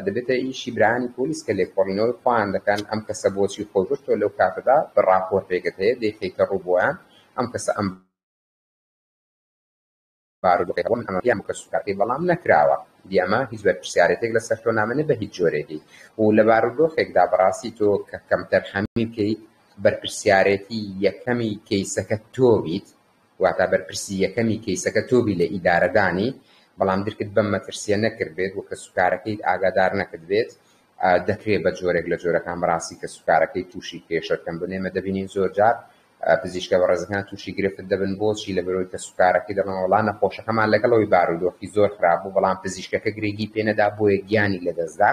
دەبێتە ئیشی برایانی پۆلیس کە لێکۆڵینەوەی خۆیان دەکەن ئەم کەسە بۆچی خۆی کوشت، تۆ لەو کاتەدا ڕاپۆرتێکت هەیە دەیخەیتە ڕوو بۆیان ئەم کەسە ئەم بارودۆخی هەبووە من ئەمە پێیان بوو کەسوکارەکەی بەڵام نەکراوە دی ئەمە هیچ بەرپرسیارێتێک لەسەر تۆ نامێنێ بە هیچ جۆرێکی و لە بارودۆخێکدا بەڕاستی تۆ کە کەمتەرخەمی بکەیت بەرپرسیارێتی یەکەمی کەیسەکە تۆ بیت واتا بەرپرسی یەکەمی کەیسەکە تۆ بی لە ئیدارەدانی بەڵام درکت بەم مەترسیە نەکردبێت و کەسوکارەکەیت ئاگادار نەکردبێت دەکرێت بە جۆرێک لە جۆرەکان بەڕاستی کەسوکارەکەی تووشی کێشە بکەن بۆ ئێمە دەبینین زۆرجار پزیشکە بەڕێزەکان تووشی گرفت دەبن بۆچی لەبەرەوەی کەسوکارەکەی دەڵێن وەڵا نەخۆشەکەمان لەگەڵ ئەوەی بارودۆخی زۆر خراپ بوو بەڵام پزیشکەکە گرنگی پێ نەدا بۆیە گیانی لەدەستدا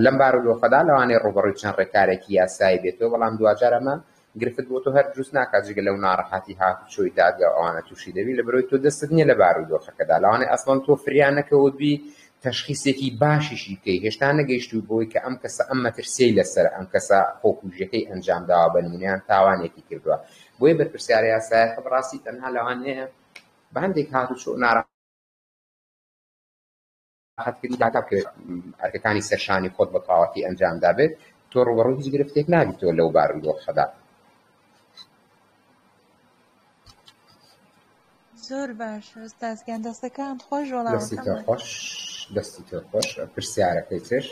لەم بارودۆخەدا لەوانەیە ڕووبەڕووی چەند ڕێکارێکی یاسایی بێتەوە بەڵام دواجار ئەمە گرفت بۆ تۆ هەر دروست ناکات جگە لەو ناڕەحەتی هاتوچۆی دادگا و ئەوانە تووشی دەبی لەبەرەوەی تۆ دەستت نییە لە بارودۆخەکەدا لەوانەیە ئەسڵەن تۆ فریا نەکەوتبی تەشخیسێکی باشیشی بکەی هێشتا نەگەیشتووی بەوەی کە ئەم کەسە ئەم مەترسیەی لەسەرە ئەم کەسە خۆکوژیەکەی ئەنجام داوە بە نمونە یان تاوانێکی کردووە بۆیە بەرپرسیارە یاسایەکە بەڕاستی تەنها لەوانەیە بە هەندێک هاتوچۆ ناڕەحەتکردنی داتا بکەوێت ئەرکەکانی سەرشانی خۆت بە تەواوەتی ئەنجام دابێت تۆ ڕووبەڕووی هیچ گرفتێک نابیتەوە لەو بارودۆخەدا. زۆر باشە ئوستاز گیان دەستەکانت خۆش دەستی تۆ وەڵامەکەمان خۆش دەستی تۆ خۆش پرسیارەکەی تر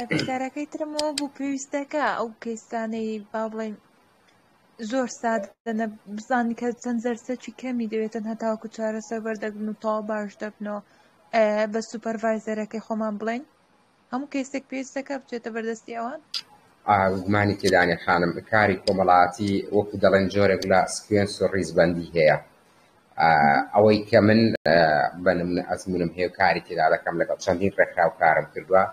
پرسیارەکەی ترم ئەوە بوو پێویستەکە ئەو کەیسانەی با بڵێین زۆر سادەنە بزانین کە چەند جەلسەکی کەمی دەوێتن هەتاوەکو چارەسەر وەردەگرن و تەواو باش دەبنەوە بە supervisor ەکەی خۆمان بڵێین هەموو کەیسێک پێویستەکە بچێتە بەردەستی ئەوان؟ گومانی تێدا نیە خانم، کاری کۆمەڵایەتی وەکو دەڵێن جۆرێک لە sequence و ڕیزبەندی هەیە. ئەوەی کە من بە نمونە ئەزمونم هەیە و کاری تێدا دەکەم لەگەڵ چەندین ڕێکخراو کارم کردووە،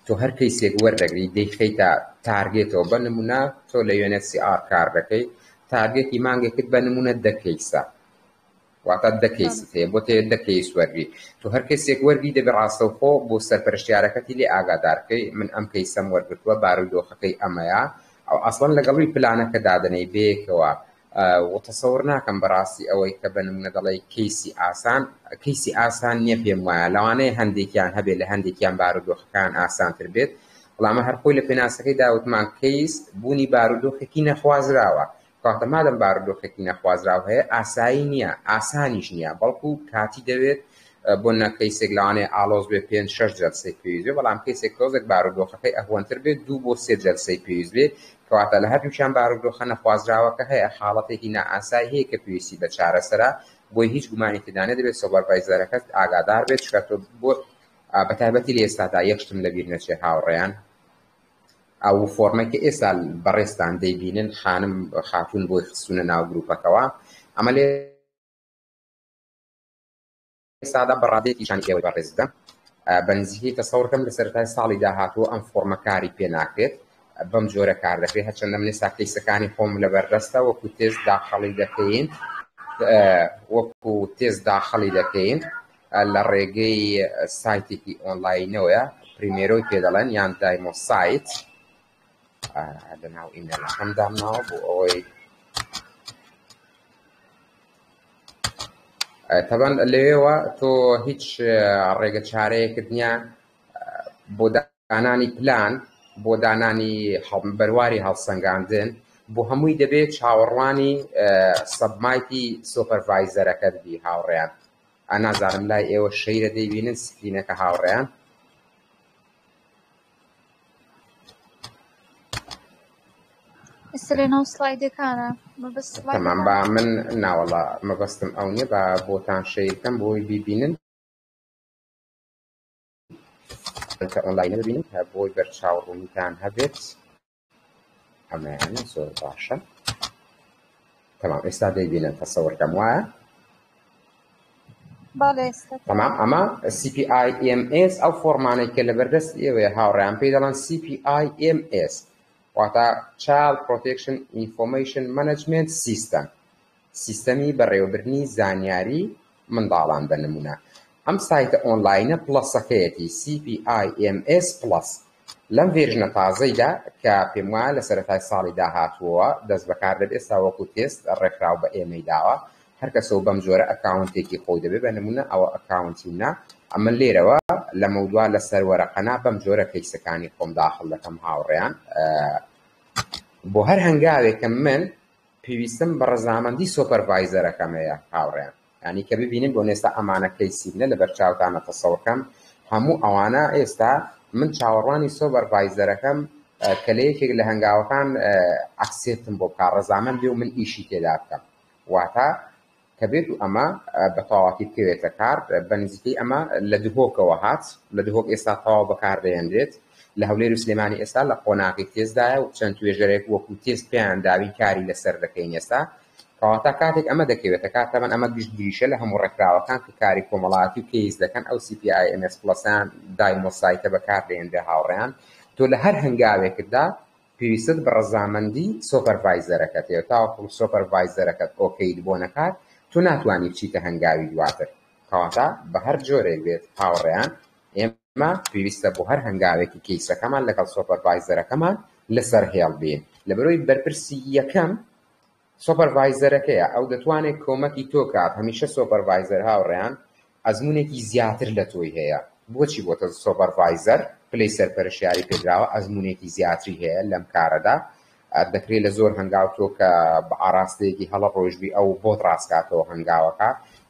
تۆ هەر کەیسێک وەردەگری دەیخەیتە target ەوە، بە نمونە تۆ لە UNHCR کار دەکەی، target ی مانگێکت بە نمونە دە کەیسە، واتە دە کەیست هەیە بۆت هەیە دە کەیس وەرگری تۆ هەر کەسێک وەرگری دەبێ ڕاستەوخۆ بۆ سەرپەرشتیارەکەتی لێ ئاگادار بکەی من ئەم کەیسەم وەرگرتووە بارودۆخەکەی ئەمەیە ئەو ئەسڵەن لەگەڵی پلانەکە دادەنێی بەیەکەوە. و تەسەور ناکەم بەڕاستی ئەوەی کە بە نمونە دەڵێی کەیسی ئاسان کەیسی ئاسان نییە پێم وایە لەوانەیە هەندێکیان هەبێت لە هەندێکیان بارودۆخەکان ئاسانتر بێت بەڵام هەر خۆی لە پێناسەکەی داوتمان کەیس بوونی بارودۆخێکی نەخوازراوە کەواتە مادەم بارودۆخێکی نەخوازراو هەیە ئاسایی نییە ئاسانیش نییە بەڵکو کاتی دەوێت بۆ نە کەیسێک لەوانەیە ئاڵۆز بێ پێنج شەش جەلسەی پێویست بێ بەڵام کەیسێک تۆزێک بارودۆخەکەی ئەهوەنتر بێت دوو بۆ سێ جەلسەی پێویست بێ کەواتە لە هەردووکیان بارودۆخە نەخوازراوەکە هەیە حاڵەتێکی نائاسایی هەیە کە پێویستی بە چارەسەرە بۆی هیچ گومانی تێدا نیە دەبێت supervisor ەکەت ئاگادار بێت چونکە تۆ بۆ بەتایبەتی لە ئێستادا یەک شتم لەبیر نەچێت هاوڕێیان ئەو فۆرمەی کە ئێستا بەڕێزتان دەیبینن خانم خاتوون بۆی خستوونە ناو گروپەکەوە ئەمە لێ ئێستادا بە ڕادەیەکی شانی ئێوەی بەڕێز بدەم بە نزیکەی تەسەوڕکەم لە سەرەتای ساڵی داهاتوو ئەم فۆرمە کاری پێ ناکرێت بەم جۆرە کار دەکرێت هەرچەندە من ئێستا کەیسەکانی خۆم لە بەردەستە وەکو تێست داخڵی دەکەین وەکو تێست داخڵی دەکەین لە ڕێگەی سایتێکی ئۆنلاینەوەیە پریمێرۆی پێ دەڵێن یان دایمۆ سایت لە ناو ئیمێڵەکەم دامناوە بۆ ئەوەی تەبەن لەوێوە تۆ هیچ ڕێگە چارەیەکت نییە بۆ دانانی پلان بۆ دانانی بەرواری هەڵسەنگاندن بۆ هەمووی دەبێت چاوەڕوانی submit ی supervisor ەکەت بی هاوڕێیان نازانم لای ئێوە شەیرە دەیبینن screen ەکە هاوڕێیان ئێستا لە ناو سلایدەکانە مەبەست تەمام سلایدەکان با من ناوەڵا مەبەستم ئەو نییە با بۆتان share کەم بۆی بیبینن کە ئۆنلاینە ببینن بۆی بەرچاو ڕوونیتان هەبێت ئەمەیان زۆر باشە تەمام ئێستا دەیبینن تەسەوڕکەم وایە بەڵێ ئێستا تەمام تەواو ئەمە CPIMS ئەو فۆرمانەی کە لەبەردەست ئێوەیە هاوڕێیان پێی دەڵێن CPIMS واتە Child Protection Information Management System سیستەمی بەڕێوەبردنی زانیاری منداڵان بە نمونە ئەم سایتە ئۆنلاینە plus ەکەیەتی CPIMS Plus لەم version ە تازەیدا کە پێموایە لە سەرەتای ساڵی داهاتووەوە دەست بەکار دەبێت ئێستا وەکو تێست ڕێکخراو بە ئێمەی داوە هەر کەسەو بەم جۆرە account ێکی خۆی دەبێت بە نمونە ئەوە account ی منە ئەمن لێرەوە لەمەودوا لەسەر وەرەقەنا بەم جۆرە کەیسەکانی خۆم داخڵ دەکەم هاوڕێیان بۆ هەر هەنگاوێکم من پێویستم بە ڕەزامەندی supervisor ەکەم هەیە هاوڕێیان یانی کە ببینن بۆ ئێستا ئەمانە کەیسی منە لەبەر چاوتانە تەسەوڕکەم هەموو ئەوانە ئێستا من چاوەڕوانی supervisor ەکەم کە لە یەکێک لە هەنگاوەکان accept م بۆ بکا ڕەزامەند بێ و من ئیشی تێدا بکەم واتە کە بێت و ئەمە بە تەواوەتی بکەوێتە کار بە نزیکەی ئەمە لە دهۆکەوە هات لە دهۆک ئێستا تەواو بەکاردەهێنرێت لە هەولێر و سلێمانی ئێستا لە قۆناغی تێستدایە و چەند توێژەرێک وەکو تێست پێیان داوین کاری لەسەر دەکەین ئێستا کەواتە کاتێک ئەمە دەکەوێتە کار تەبەن ئەمە گشتگیریشە لە هەموو ڕێکخراوەکان کە کاری کۆمەڵایەتی و کەیس دەکەن ئەو CPIMS Plus یان دایمۆ سایتە بەکاردەهێنرێ هاوڕێیان تۆ لە هەر هەنگاوێکتدا پێویستت بە ڕەزامەندی supervisor ەکەت هەیە تاوەکو supervisor ەکەت okay ت بۆ نەکات تۆ ناتوانی بچیتە هەنگاوی دواتر کەواتە بە هەر جۆرێک بێت هاوڕێیان ئێمە پێویستە بۆ هەر هەنگاوێکی کەیسەکەمان لەگەڵ supervisor ەکەمان لەسەر هێڵ بین لەبەرەوەی بەرپرسی یەکەم supervisor ەکەیە ئەو دەتوانێت کۆمەکی تۆ کات هەمیشە supervisor هاوڕێیان ئەزمونێکی زیاتر لە تۆی هەیە بۆچی بۆتە supervisor پلەی سەرپەرشیاری پێدراوە ئەزمونێکی زیاتری هەیە لەم کارەدا دەکرێت لە زۆر هەنگاو تۆ کە بە ئاراستەیەکی هەڵە ڕۆیشبی ئەو بۆت ڕاستکاتەوە هەنگاوەکە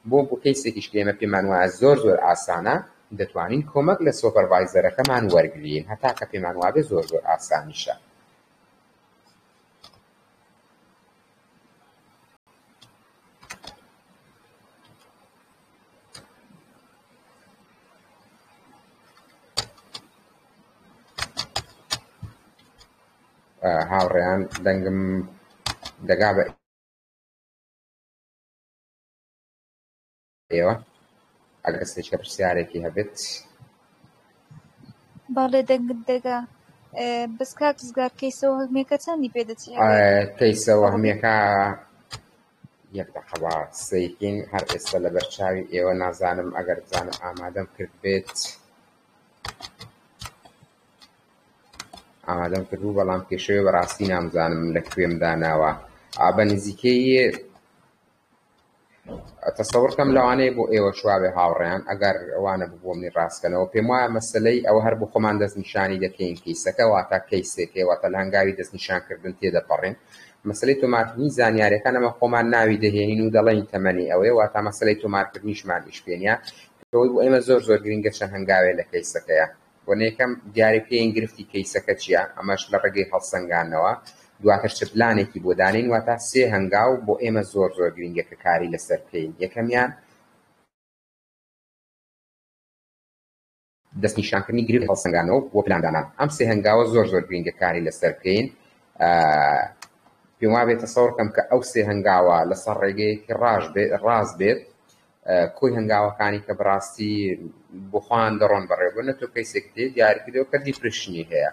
بۆ بۆ کەیسێکیش کە ئێمە پێمان وایە زۆر زۆر ئاسانە دەتوانین کۆمەک لە supervisor ەکەمان وەرگرین هەتا کە پێمان وابێ زۆر زۆر ئاسانیشە. هاوڕێیان دەنگم دەگا بە ئێوە ئەگەر کەسێکە پرسیارێکی هەبێت. بەڵێ دەنگت دەگا بەس کاک ڕزگار کەیسە وەهمیەکە چەندی پێ دەچی هەبێت کەیسە ئەوە وەهمیەکە یەک دەقە با سەیرکەین هەر ئێستا لەبەر چاوی ئێوە نازانم ئەگەر بزانم ئامادەم کرد بێت ئامادەم کردبوو بەڵام کێشەوێ بەڕاستی نامزانم لە کوێم داناوە. بە نزیکەی تەسەوڕ کەم لەوانەیە بۆ ئێوەش وابێ هاوڕێیان ئەگەر وانە بوو بۆ منی ڕاستکەنەوە پێم وایە مەسەلەی ئەوە هەر بۆ خۆمان دەستنیشانی دەکەین کەیسەکە واتە کەیسێکێ واتە لە هەنگاوی دەستنیشانکردن تێدەپەڕین مەسەلەی تۆمارکردنی زانیاریەکان ئەمە خۆمان ناوی دەهێنین و دەڵێین تەمەنی ئەوەیە واتە مەسەلەی تۆمارکردنیشمان ئیش پێ نییە ئەوەی بۆ ئێمە زۆر زۆر گرنگە چەند هەنگاوێ لە کەیسەکەیە بۆ یەکەم دیاری بکەین گرفتی کەیسەکە چییە ئەمەش لە ڕێگەی هەڵسەنگاندنەوە دواتر چ پلانێکی بۆ دانێین واتا سێ هەنگاو بۆ ئێمە زۆر زۆر گرنگە کە کاری لەسەر بکەین یەکەمیان دەستنیشانکردنی گرفت هەڵسەنگانەوە بۆ پلاندانان ئەم سێ هەنگاوە زۆر زۆر گرنگە کاری لەسەر بکەین پێم وابێت تەسەوڕ کەم کە ئەو سێ هەنگاوە لەسەر ڕێگەیەکی ڕاش بێت ڕاست بێت کۆی هەنگاوەکانی کە بەڕاستی بۆ خۆیان دەڕۆن بەڕێوە نە تۆ کەیسێک تێ دیاری کردەوە کە depression ی هەیە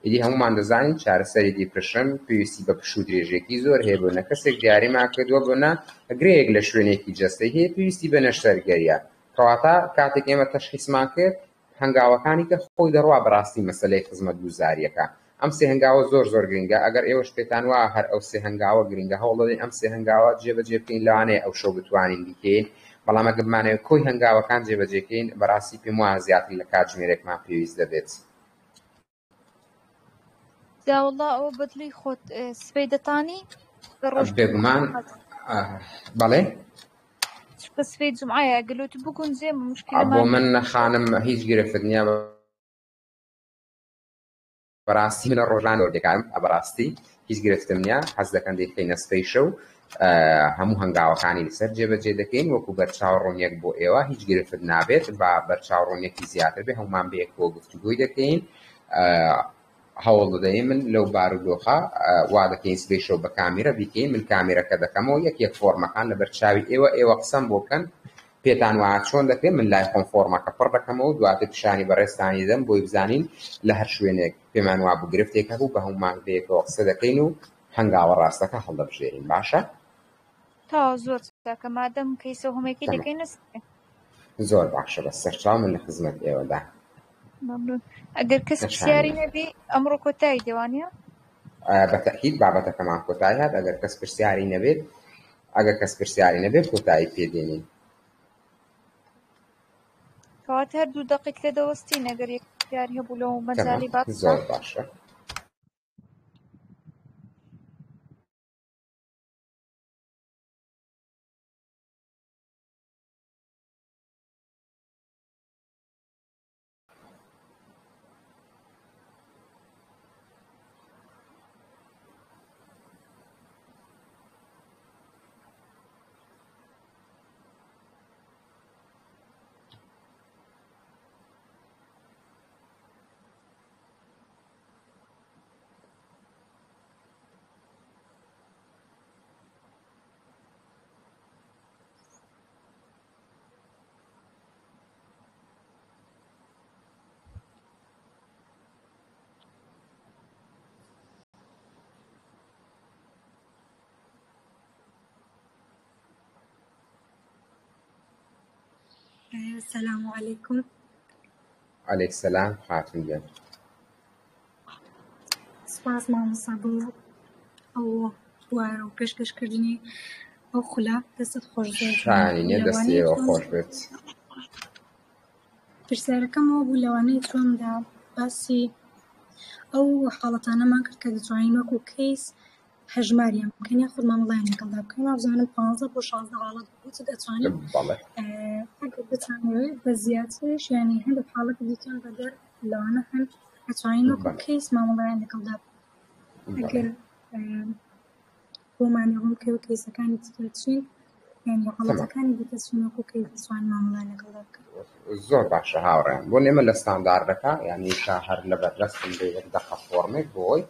ئیدی هەمومان دەزانین چارەسەری depression پێویستی بە پشوو درێژێکی زۆر هەیە بۆ نە کەسێک دیاریمان کردووە بۆ نە گرەیەک لە شوێنێکی جەستەی هەیە پێویستی بە نەشتەرگەریە کەواتە کاتێک ئێمە تەشخیسمان کرد هەنگاوەکانی کە خۆی دەڕوا بەڕاستی مەسەلەی خزمەتگوزاریەکە ئەم سێ هەنگاوە زۆر زۆر گرنگە ئەگەر ئێوەش پێتان وایە هەر ئەو سێ هەنگاوە گرنگە هەوڵ دەدەین ئەم سێ هەنگاوە جێبەجێ بکەین لەوانەیە ئەو شەو بتوانین بیکەین بەڵام ئەگەر بمانەوێت کۆی هەنگاوەکان جێبەجێ کەین بەڕاستی پێم وایە زیاتر لە کاتژمێرێکمان پێویست دەبێت. جا وەڵا ئەوە بەدڵی خۆت سبەی دەتانی بە ڕۆژ بێگومان بەڵێ چونکە سبەی جومعەیە گەلۆ تو بگونجێ بۆ مشکلەمان من خانم هیچ گرفت نییە بەڕاستی من لە ڕۆژان زۆر بێکارم بەڕاستی هیچ گرفتم نییە حەز دەکەم دەیخەینە سبەی شەو هەموو هەنگاوەکانی لەسەر جێبەجێ دەکەین وەکو بەرچاو ڕوونیەک بۆ ئێوە هیچ گرفت نابێت با بەرچاو ڕوونیەکی زیاتر بێ هەمومان بەیەکەوە گفتوگۆی دەکەین هەوڵ دەدەین من لەو بارودۆخە وا دەکەین سبەی شەو بە کامیرە بیکەین من کامیرەکە دەکەمەوە یەک یەک فۆرمەکان لەبەر چاوی ئێوە ئێوە قسەم بۆ بکەن پێتان وایە چۆن دەکرێت من لای خۆم فۆرمەکە پڕ دەکەمەوە دواتر پیشانی بەڕێزتانی دەدەم بۆی بزانین لە هەر شوێنێک پێمان وابوو گرفتێک هەبوو بە هەمومان بەیەکەوە قسە دەکەین و هەنگاوە ڕاستەکە هەڵدەبژێرین باشە؟ تەواو زۆر چاکە مادەم کەیسە هۆمێکی تەمام دەکەینە سبەی. زۆر باشە بە سەرچاو من لە خزمەت ئێوەدا. مەمنون ئەگەر کەس نەشانی پرسیاری من. نەبی ئەمڕۆ کۆتایی دێ وانیە؟ بە تەئکید بابەتەکەمان کۆتایی هات ئەگەر کەس پرسیاری نەبێت ئەگەر کەس پرسیاری نەبێت کۆتایی پێ دێنین. کەواتە هەر دوو دەقیت لێ دەوەستین ئەگەر یەک پرسیاری هەبوو لەو تەمام مەجالی باسدا. زۆر باشە. السلام علیکم علیک سلام خاتون گیان. سوپاس مامۆستا بۆ ئەو بوارە و پێشکەشکردنی ئەو خولە دەستت خۆش زۆر جوان شانی بوو نییە دەستی لەوانەیە ئێوە چۆن خۆش بێت. پرسیارەکەمەوە بوو لەوانەیە چۆندا باسی ئەو حاڵەتانەمان کرد کە دەتوانین وەکو کەیس هەژماریان بکەین یاخود مامەڵەیان لەگەڵدا بکەین وابزانم 15 بۆ 16 حاڵەت بوو دەتوانین بەڵێ ئەگەر بتانەوێت بە زیاترش یعنی هەندێک حاڵەتی دیکەن بەدەر لەوانە هەن ئەتوانین وەکو بەڵێ کەیس مامەڵەیان لەگەڵدا بکەین بەڵێ ئەگەر بۆمانی ڕوون بکەوە کەیسەکانی دیکە چین یعنی تەمام حاڵەتەکانی دیکە چین وەکو کەیس دەتوانین مامەڵەیان لەگەڵدا بکەین زۆر باشە هاوڕێیان بۆ ئێمە لە ستانداردەکە یعنی تا هەر لەبەردەستم بێ یەک دەقە فۆرمێک بۆی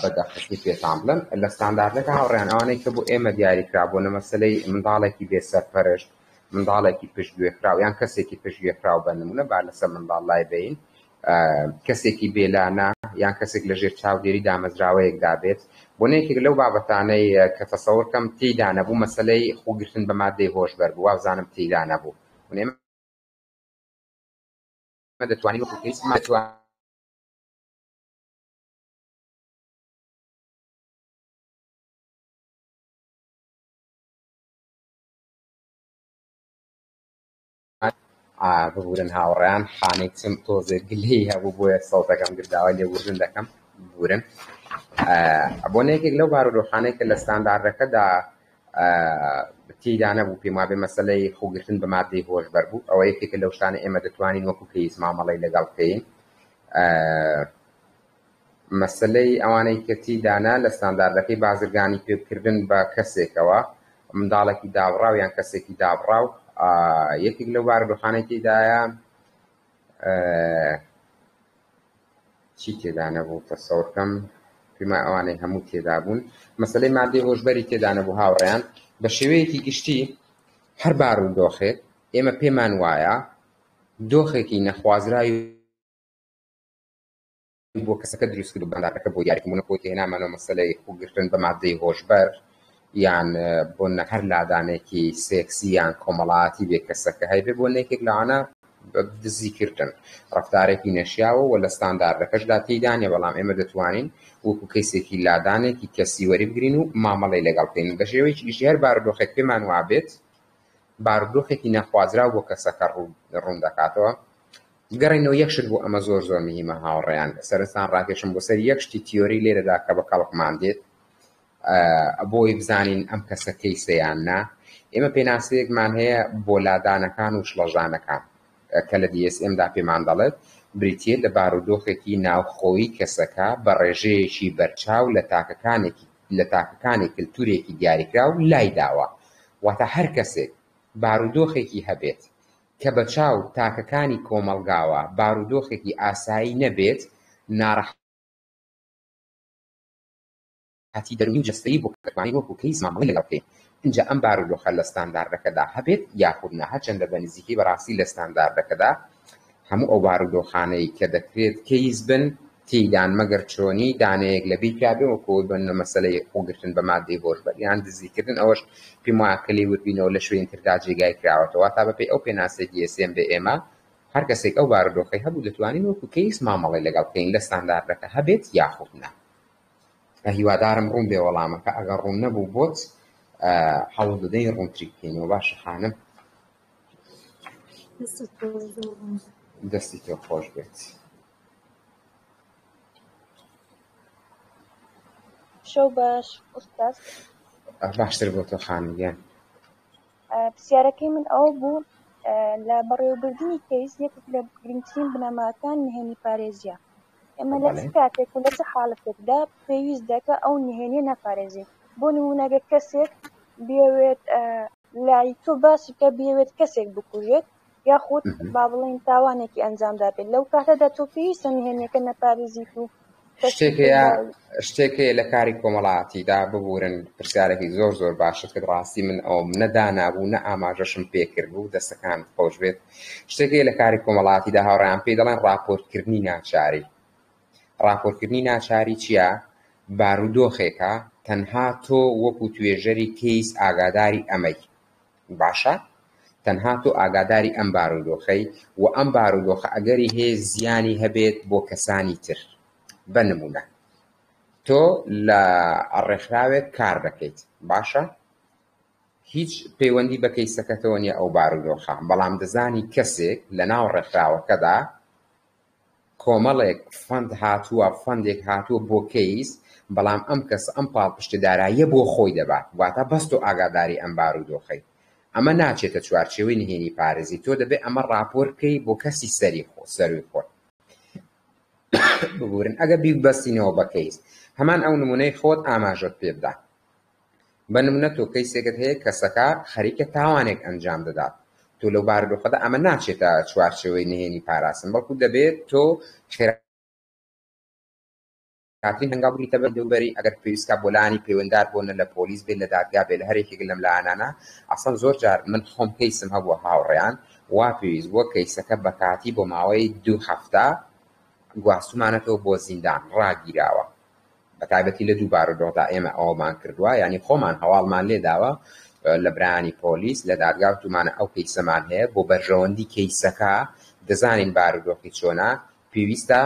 بە دەقەکەی پێتان بڵێم لە ستانداردەکە هاوڕێیان ئەوانەی کە بۆ ئێمە دیاری کرا بۆ نە مەسەلەی منداڵێکی بێسەرپەرشت منداڵێکی پشتگوێخراو یان کەسێکی پشتگوێخراو بە نمونە با لەسەر منداڵ لای بین کەسێکی بێلانە یان کەسێک لەژێر چاودێری دامەزراوەیەکدا بێت بۆ یەکێک لەو بابەتانەی کە تەسەور کەم تێیدا نەبوو مەسەلەی خوگرتن بە مادەی هۆشبەر بوو وابزانم تێیدا نەبوو ئێمە دەتوانین وەکو کەیس ببورن هاوڕێیان خانەی چم تۆزێک گلەی هەبوو بۆیە سەوتەکەم گرت داوای لێبوردن دەکەم ببورن بۆ یەکێک لەو بارودۆخانەی کە لە ستانداردەکەدا تێیدا نەبوو پێم وابێ مەسەلەی خۆگرتن بە مادەی هۆشبەر بوو ئەوە یەکێکە لەو شتانە ئێمە دەتوانین وەکو کەیس مامەڵەی لەگەڵ بکەین مەسەلەی ئەوانەی کە تیدانە لە ستانداردەکەی بازرگانی پێکردن بە کەسێکەوە منداڵێکی دابڕاو یان کەسێکی دابڕاو یەکێک لەو بارودۆخانەی تێدایە چی تێدا نەبوو تەسەورکەم پێما ئەوانەی هەموو تێدا بوون مەسلەی مادەی هۆشبەری تێدا نەبوو هاوڕێیان بە شێوەیەکی گشتی هەر بارودۆخێک ئێمە پێمان وایە دۆخێکی نەخوازراوی بۆ کەسەکە دروست کرد و بەندارەکە بۆ دیاری بوونە خۆی هێنامانەوە مەسەلەی خۆگرتن بە مادەی هۆشبەر یان بۆ هەر لادانێکی سێکسی یان کۆمەڵایەتی بێ کەسەکە هەیبێ بۆ یەکێک لەوانە دزیکردن ڕەفتارێکی نەشیاوە و لە ستانداردەکەشدا تێیدا نییە بەڵام ئێمە دەتوانین وەکو کەیسێکی لادانێکی کەسی وەریبگرین و مامەڵەی لەگەڵ بکەین بە شێوەیەکی گشتی هەر بارودۆخێک پێمان وابێت بارودۆخێکی نەخوازراو بۆ کەسەکە ڕوون دەکاتەوە گەڕێنەوە یەک شت بۆ ئەمە زۆر زۆر مهمە هاوڕێیان سەرنجتان ڕاکێشم بۆ سەر یەک شتی تیۆری لێرەدا کە بە کەڵکمان دێت بۆی بزانین ئەم کەسە کەیسە یان نا ئێمە پێناسەیەکمان هەیە بۆ لادانەکان و شڵەژانەکان کە لە DSM دا پێمان دەڵێت بریتییە لە بارودۆخێکی ناوخۆیی کەسەکە بە ڕێژەیەکی بەرچاو لە تاکەکانێکی لە تاکەکانی کلتورێکی دیاریکراو لای داوە واتە هەر کەسێک بارودۆخێکی هەبێت کە بە چاو تاکەکانی کۆمەڵگاوە بارودۆخێکی ئاسایی نەبێت ناڕەحەتی دەروونی و جەستەیی بۆ دەتوانین وەکو کەیس مامەڵەی لەگەڵ بکەین ئینجا ئەم بارودۆخە لە ستانداردەکەدا هەبێت یاخود نا هەرچەندە بە نزیکەی بەڕاستی لە ستانداردەکەدا هەموو ئەو بارودۆخانەی کە دەکرێت کەیس بن تێیدان مەگەر چۆنی دانەیەک لە بیر کرابێ وەکو ئەوەی بە مەسەلەی خۆگرتن بە مادەی هۆشبەر یان دزیکردن ئەوەش پێم وایە کە لێی وردبینەوە لە شوێنی تردا جێگای کراوەتەوە تا بەپێی ئەو پێناسەی DSM بێ ئێمە هەر کەسێک ئەو بارودۆخەی هەبوو دەتوانین وەکو کەیس مامەڵەی لەگەڵ بکەین لە ستانداردەکە هەبێت یاخود نا. هیوادارم ڕوون بێ وەڵامەکە ئەگەر ڕوون نەبوو بۆت هەوڵ دەدەین ڕوونتری بکەینەوە باشە خانم دەستی تۆ خۆش بێت. شەو باش ئوستاز. باشتر بۆ تۆ خانم گیان. پرسیارەکەی من ئەوە بوو لە بەڕێوەبردنی کەیس یەکێک لە گرنگترین بنەماکان نهێنی پارێزیە ئێمە لە چ کاتێک و لە چ حاڵەتێکدا پێویست دەکە ئەو نهێنیە نەپارێزین بۆ نمونە گەر کەسێک بێوێت لای تۆ باسی بکە بێوێت کەسێک بکوژێت یاخود با بڵێین تاوانێکی ئەنجامدا بێت لەو کاتەدا تۆ پێویستە نهێنیەکە نەپارێزیت و شتێکەیە شتێکەیە لە کاری کۆمەڵاتیدا ببورن پرسیارێکی زۆر زۆر باشت کرد ڕاستی من ئەوم نەدانابوو نە ئاماژەشم پێکرد بوو دەستەکان خۆش بێت شتێکەیە لە کاری کۆمەڵاتیدا هاوڕێیان پێی دەڵێن ڕاپۆرتکردنی ناچاری ڕاپۆرتکردنی ناچاری چییە؟ بارودۆخێکە تەنها تۆ وەکو توێژەری کەیس ئاگاداری ئەمەی باشە تەنها تۆ ئاگاداری ئەم بارودۆخەی و ئەم بارودۆخە ئەگەری هەیە زیانی هەبێت بۆ کەسانی تر بە نمونە تۆ لە ڕێکخراوێک کار دەکەیت باشە هیچ پەیوەندی بە کەیسەکەتەوە نییە ئەو بارودۆخە بەڵام دەزانی کەسێک لە ناو ڕێکخراوەکەدا کۆمەڵێک fund هاتووە fund ێک هاتووە بۆ کەیس بەڵام ئەم کەسە ئەم پاڵپشتە داراییە بۆ خۆی دەبات واتە بەس تۆ ئاگاداری ئەم بارودۆخەی ئەمە ناچێتە چوارچێوەی نهێنی پارێزی تۆ دەبێت ئەمە ڕاپۆر بکەی بۆ کەسی سەری خۆ سەروی خۆت ببورن ئەگە بیبەستینەوە بە کەیس هەمان ئەو نمونەی خۆت ئاماژەت پێ بدە بە نمونە تۆ کەیسێکت هەیە کەسەکە خەریکە تاوانێک ئەنجام دەدات تۆ لەو بارودۆخەدا ئەمە ناچێتە چوارچێوەی نهێنی پاراستن بەڵکو دەبێت تۆ خێراترین هەنگاو بگریتە بەر دەوروبەری ئەگەر پێویست کا بۆ لایەنی پەیوەندار بۆ نە لە پۆلیس بێت لە دادگا بێت لە هەر یەکێک لەم لایەنانە ئەسڵەن زۆر جار من خۆم کەیسم هەبووە هاوڕێیان وا پێویست بووە کەیسەکە بە کاتی بۆ ماوەی دوو هەفتە گواستومانەتەوە بۆ زیندان ڕاگیراوە بە تایبەتی لە دوو بارودۆخدا ئێمە ئەوەمان کردووە یانی خۆمان هەواڵمان لێداوە لە برایانی پۆلیس لە دادگا وتومانە ئەو کەیسەمان هەیە بۆ بەرژەوەندی کەیسەکە دەزانین بارودۆخی چۆنە پێویستە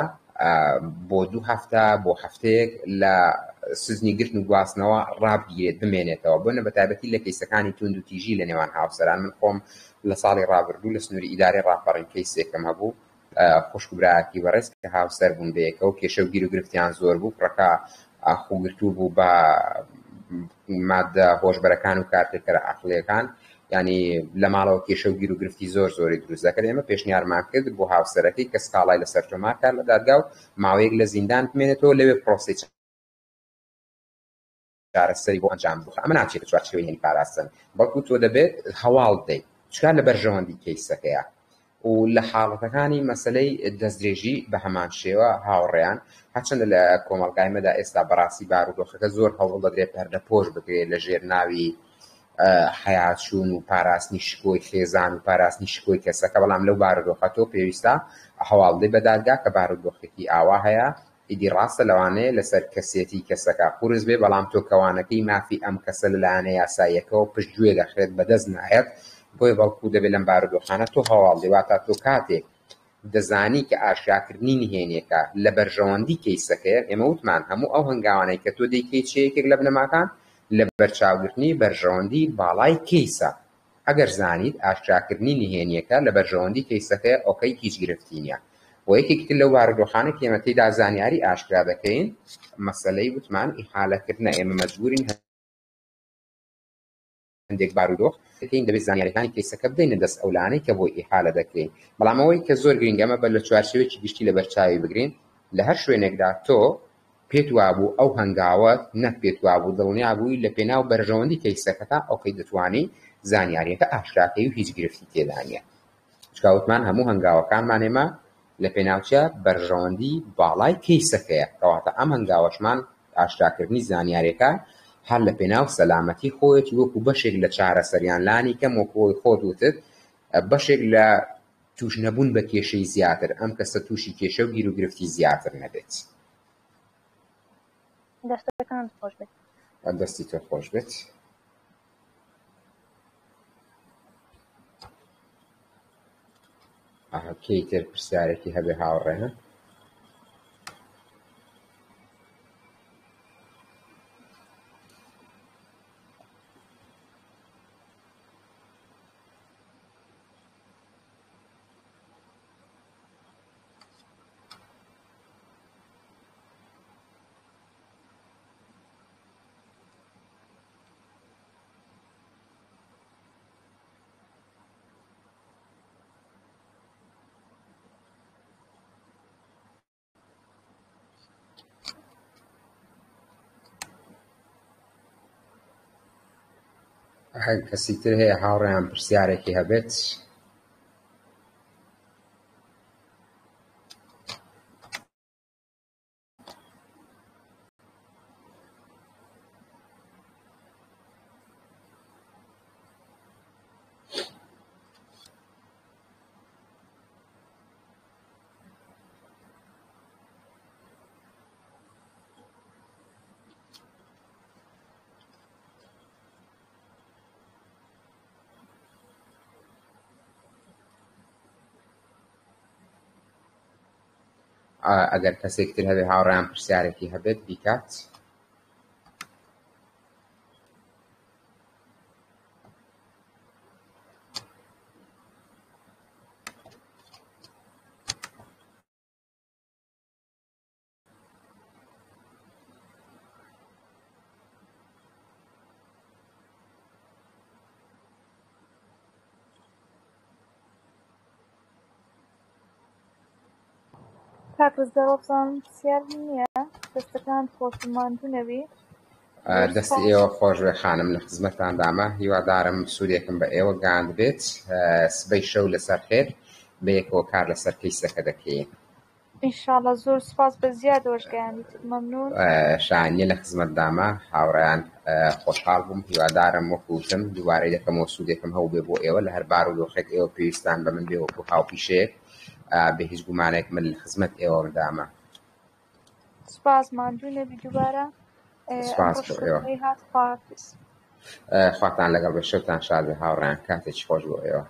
بۆ دوو هەفتە بۆ هەفتەیەک لە سزنی گرتن و گواستنەوە ڕابگیرێت بمێنێتەوە بۆنە بە تایبەتی لە کەیسەکانی توندوتیژی لە نێوان هاوسەران من خۆم لە ساڵی ڕابردوو لە سنووری ئیدارەی ڕاپەڕین کەیسێکم هەبوو خوشک و برایەکی بەڕێز کە هاوسەر بوون بەیەکەوە کێشە و گیر و گرفتیان زۆر بوو کوڕەکە خوگرتوو بوو بە مادە هۆشبەرەکان و کارتێکەرە عەقڵیەکان یعنی لە ماڵەوە کێشە و گیر و گرفتی زۆر زۆری دروست دەکرد ئێمە پێشنیارمان کرد بۆ هاوسەرەکەی کە سکاڵای لەسەر تۆمار کات لە دادگا و ماوەیەک لە زیندان بمێنێتەوە لەوێ پرۆسەی چارەسەری بۆ ئەنجام بخە ئەمە ناچێتە چوارچێوەی هێنی پاراستن بەڵکو تۆ دەبێت هەواڵ بدەیت چکار لە بەرژەوەندی کەیسەکەیە و لە حاڵەتەکانی مەسەلەی دەستدرێژی بە هەمان شێوە هاوڕێیان هەرچەندە لە کۆمەڵگای مەدا ئێستا بەڕاستی بارودۆخەکە زۆر هەوڵ دەدرێت پەردەپۆش بکرێت لە ژێر ناوی حەیاچوون و پاراستنی شکۆی خێزان و پاراستنی شکۆی کەسەکە بەڵام لەو بارودۆخە تۆ پێویستە هەواڵ بدەیت بە دادگا کە بارودۆخێکی ئاوا هەیە ئیدی ڕاستە لەوانەیە لەسەر کەسێتی کەسەکە قورس بێ بەڵام تۆ کەوانەکەی مافی ئەم کەسە لە لایەنە یاساییەکەوە پشت گوێ دەخرێت بەدەست نایەت بۆیە بەڵکو دەبێت لەم بارودۆخانە تۆ هەواڵ دەی واتا تۆ کاتێک دەزانی کە ئاشکراکردنی نهێنیەکە لە بەرژەوەندی کەیسەکەیە ئێمە وتمان هەموو ئەو هەنگاوانەی کە تۆ دەیکەی چیە یەکێک لە بنەماکان لەبەرچاوگرتنی بەرژەوەندی باڵای کەیسە ئەگەر زانیت ئاشکراکردنی نهێنیەکە لە بەرژەوەندی کەیسەکەیە ئۆکەی هیچ گرفتی نیە وە یەکێکی تر لەو بارودۆخانە کە ئێمە تێیدا زانیاری ئاشکرا دەکەین مەسەلەی وتمان ئیحالەکردنە ئێمە مەجبورین هەندێک بارودۆخ دەکەین دەبێت زانیاریەکانی کەیسەکە بدەینە دەست ئەو لایەنەی کە بۆی ئیحالە دەکرێین بەڵام ئەوەی کە زۆر گرنگە ئەمە بە لە چوارچێوەیەکی گشتی لەبەرچاوی بگرین لە هەر شوێنێکدا تۆ پێت وابوو ئەو هەنگاوەت نەک پێت وابوو دڵنیا بووی لە پێناو بەرژەوەندی کەیسەکەتا ئۆکەی دەتوانی زانیاریەکە ئاشکراکەی و هیچ گرفتی تێدا نیە چونکە وتمان هەموو هەنگاوەکانمان ئێمە لە پێناو چیە بەرژەوەندی باڵای کەیسەکەیە کەواتە ئەم هەنگاوەشمان ئاشکراکردنی زانیاریەکە هەر لە پێناو سەلامەتی خۆیەتی وەکو بەشێک لە چارەسەر یان لانی کەم وەکو ئەوەی خۆت وتت بەشێک لە توش نەبوون بە کێشەی زیاتر ئەم کەسە توشی کێشە و گیروگرفتی زیاتر نەبێت. دەستەکانت خۆش بێت. دەستی تۆ خۆش بێت. کێی تر پرسیارێکی هەبێ هاوڕێیان؟ هەر کەسی تر هەیە هاوڕێیان پرسیارێکی هەبێت؟ ئەگەر کەسێک تر هەبێ هاوڕێیان پرسیارێکی هەبێت بیکات. کاک ڕزگار وابزانم پرسیار نییە دەستەکانت خۆش بن ماندوو نەبی زۆر دەستی سوپاس. ئێوە خۆش بێ خانم لە خزمەتتاندامە هیوادارم سوودێکم بە ئێوە گەیاندبێت سبەی شەو لەسەر خێر بەیەکەوە کار لەسەر کەیسەکە دەکەین. ئینشاڵڵا زۆر سوپاس بە زیادەوەش گەیاندیت مەمنون. شایەنیە لە خزمەتدامە هاوڕێیان خۆشحاڵ بووم هیوادارم وەکو وتم دووبارەی دەکەمەوە سوودێکم هەبووبێ بۆ ئێوە لە هەر بارودۆخێک ئێوە پێویستان بە من بێ وەکو هاوپیشەیەک بێ هیچ گومانێک من لە خزمەت ئێوەدامە. سوپاس ماندوو نەبی دووبارە سوپاس ئەمڕۆش بۆ ئێوە. کۆتایی هات خواحافیز. خواتان لەگەڵ بێ شەوتان شاد بێ هاوڕێیان کاتێکی خۆش بۆ ئێوە.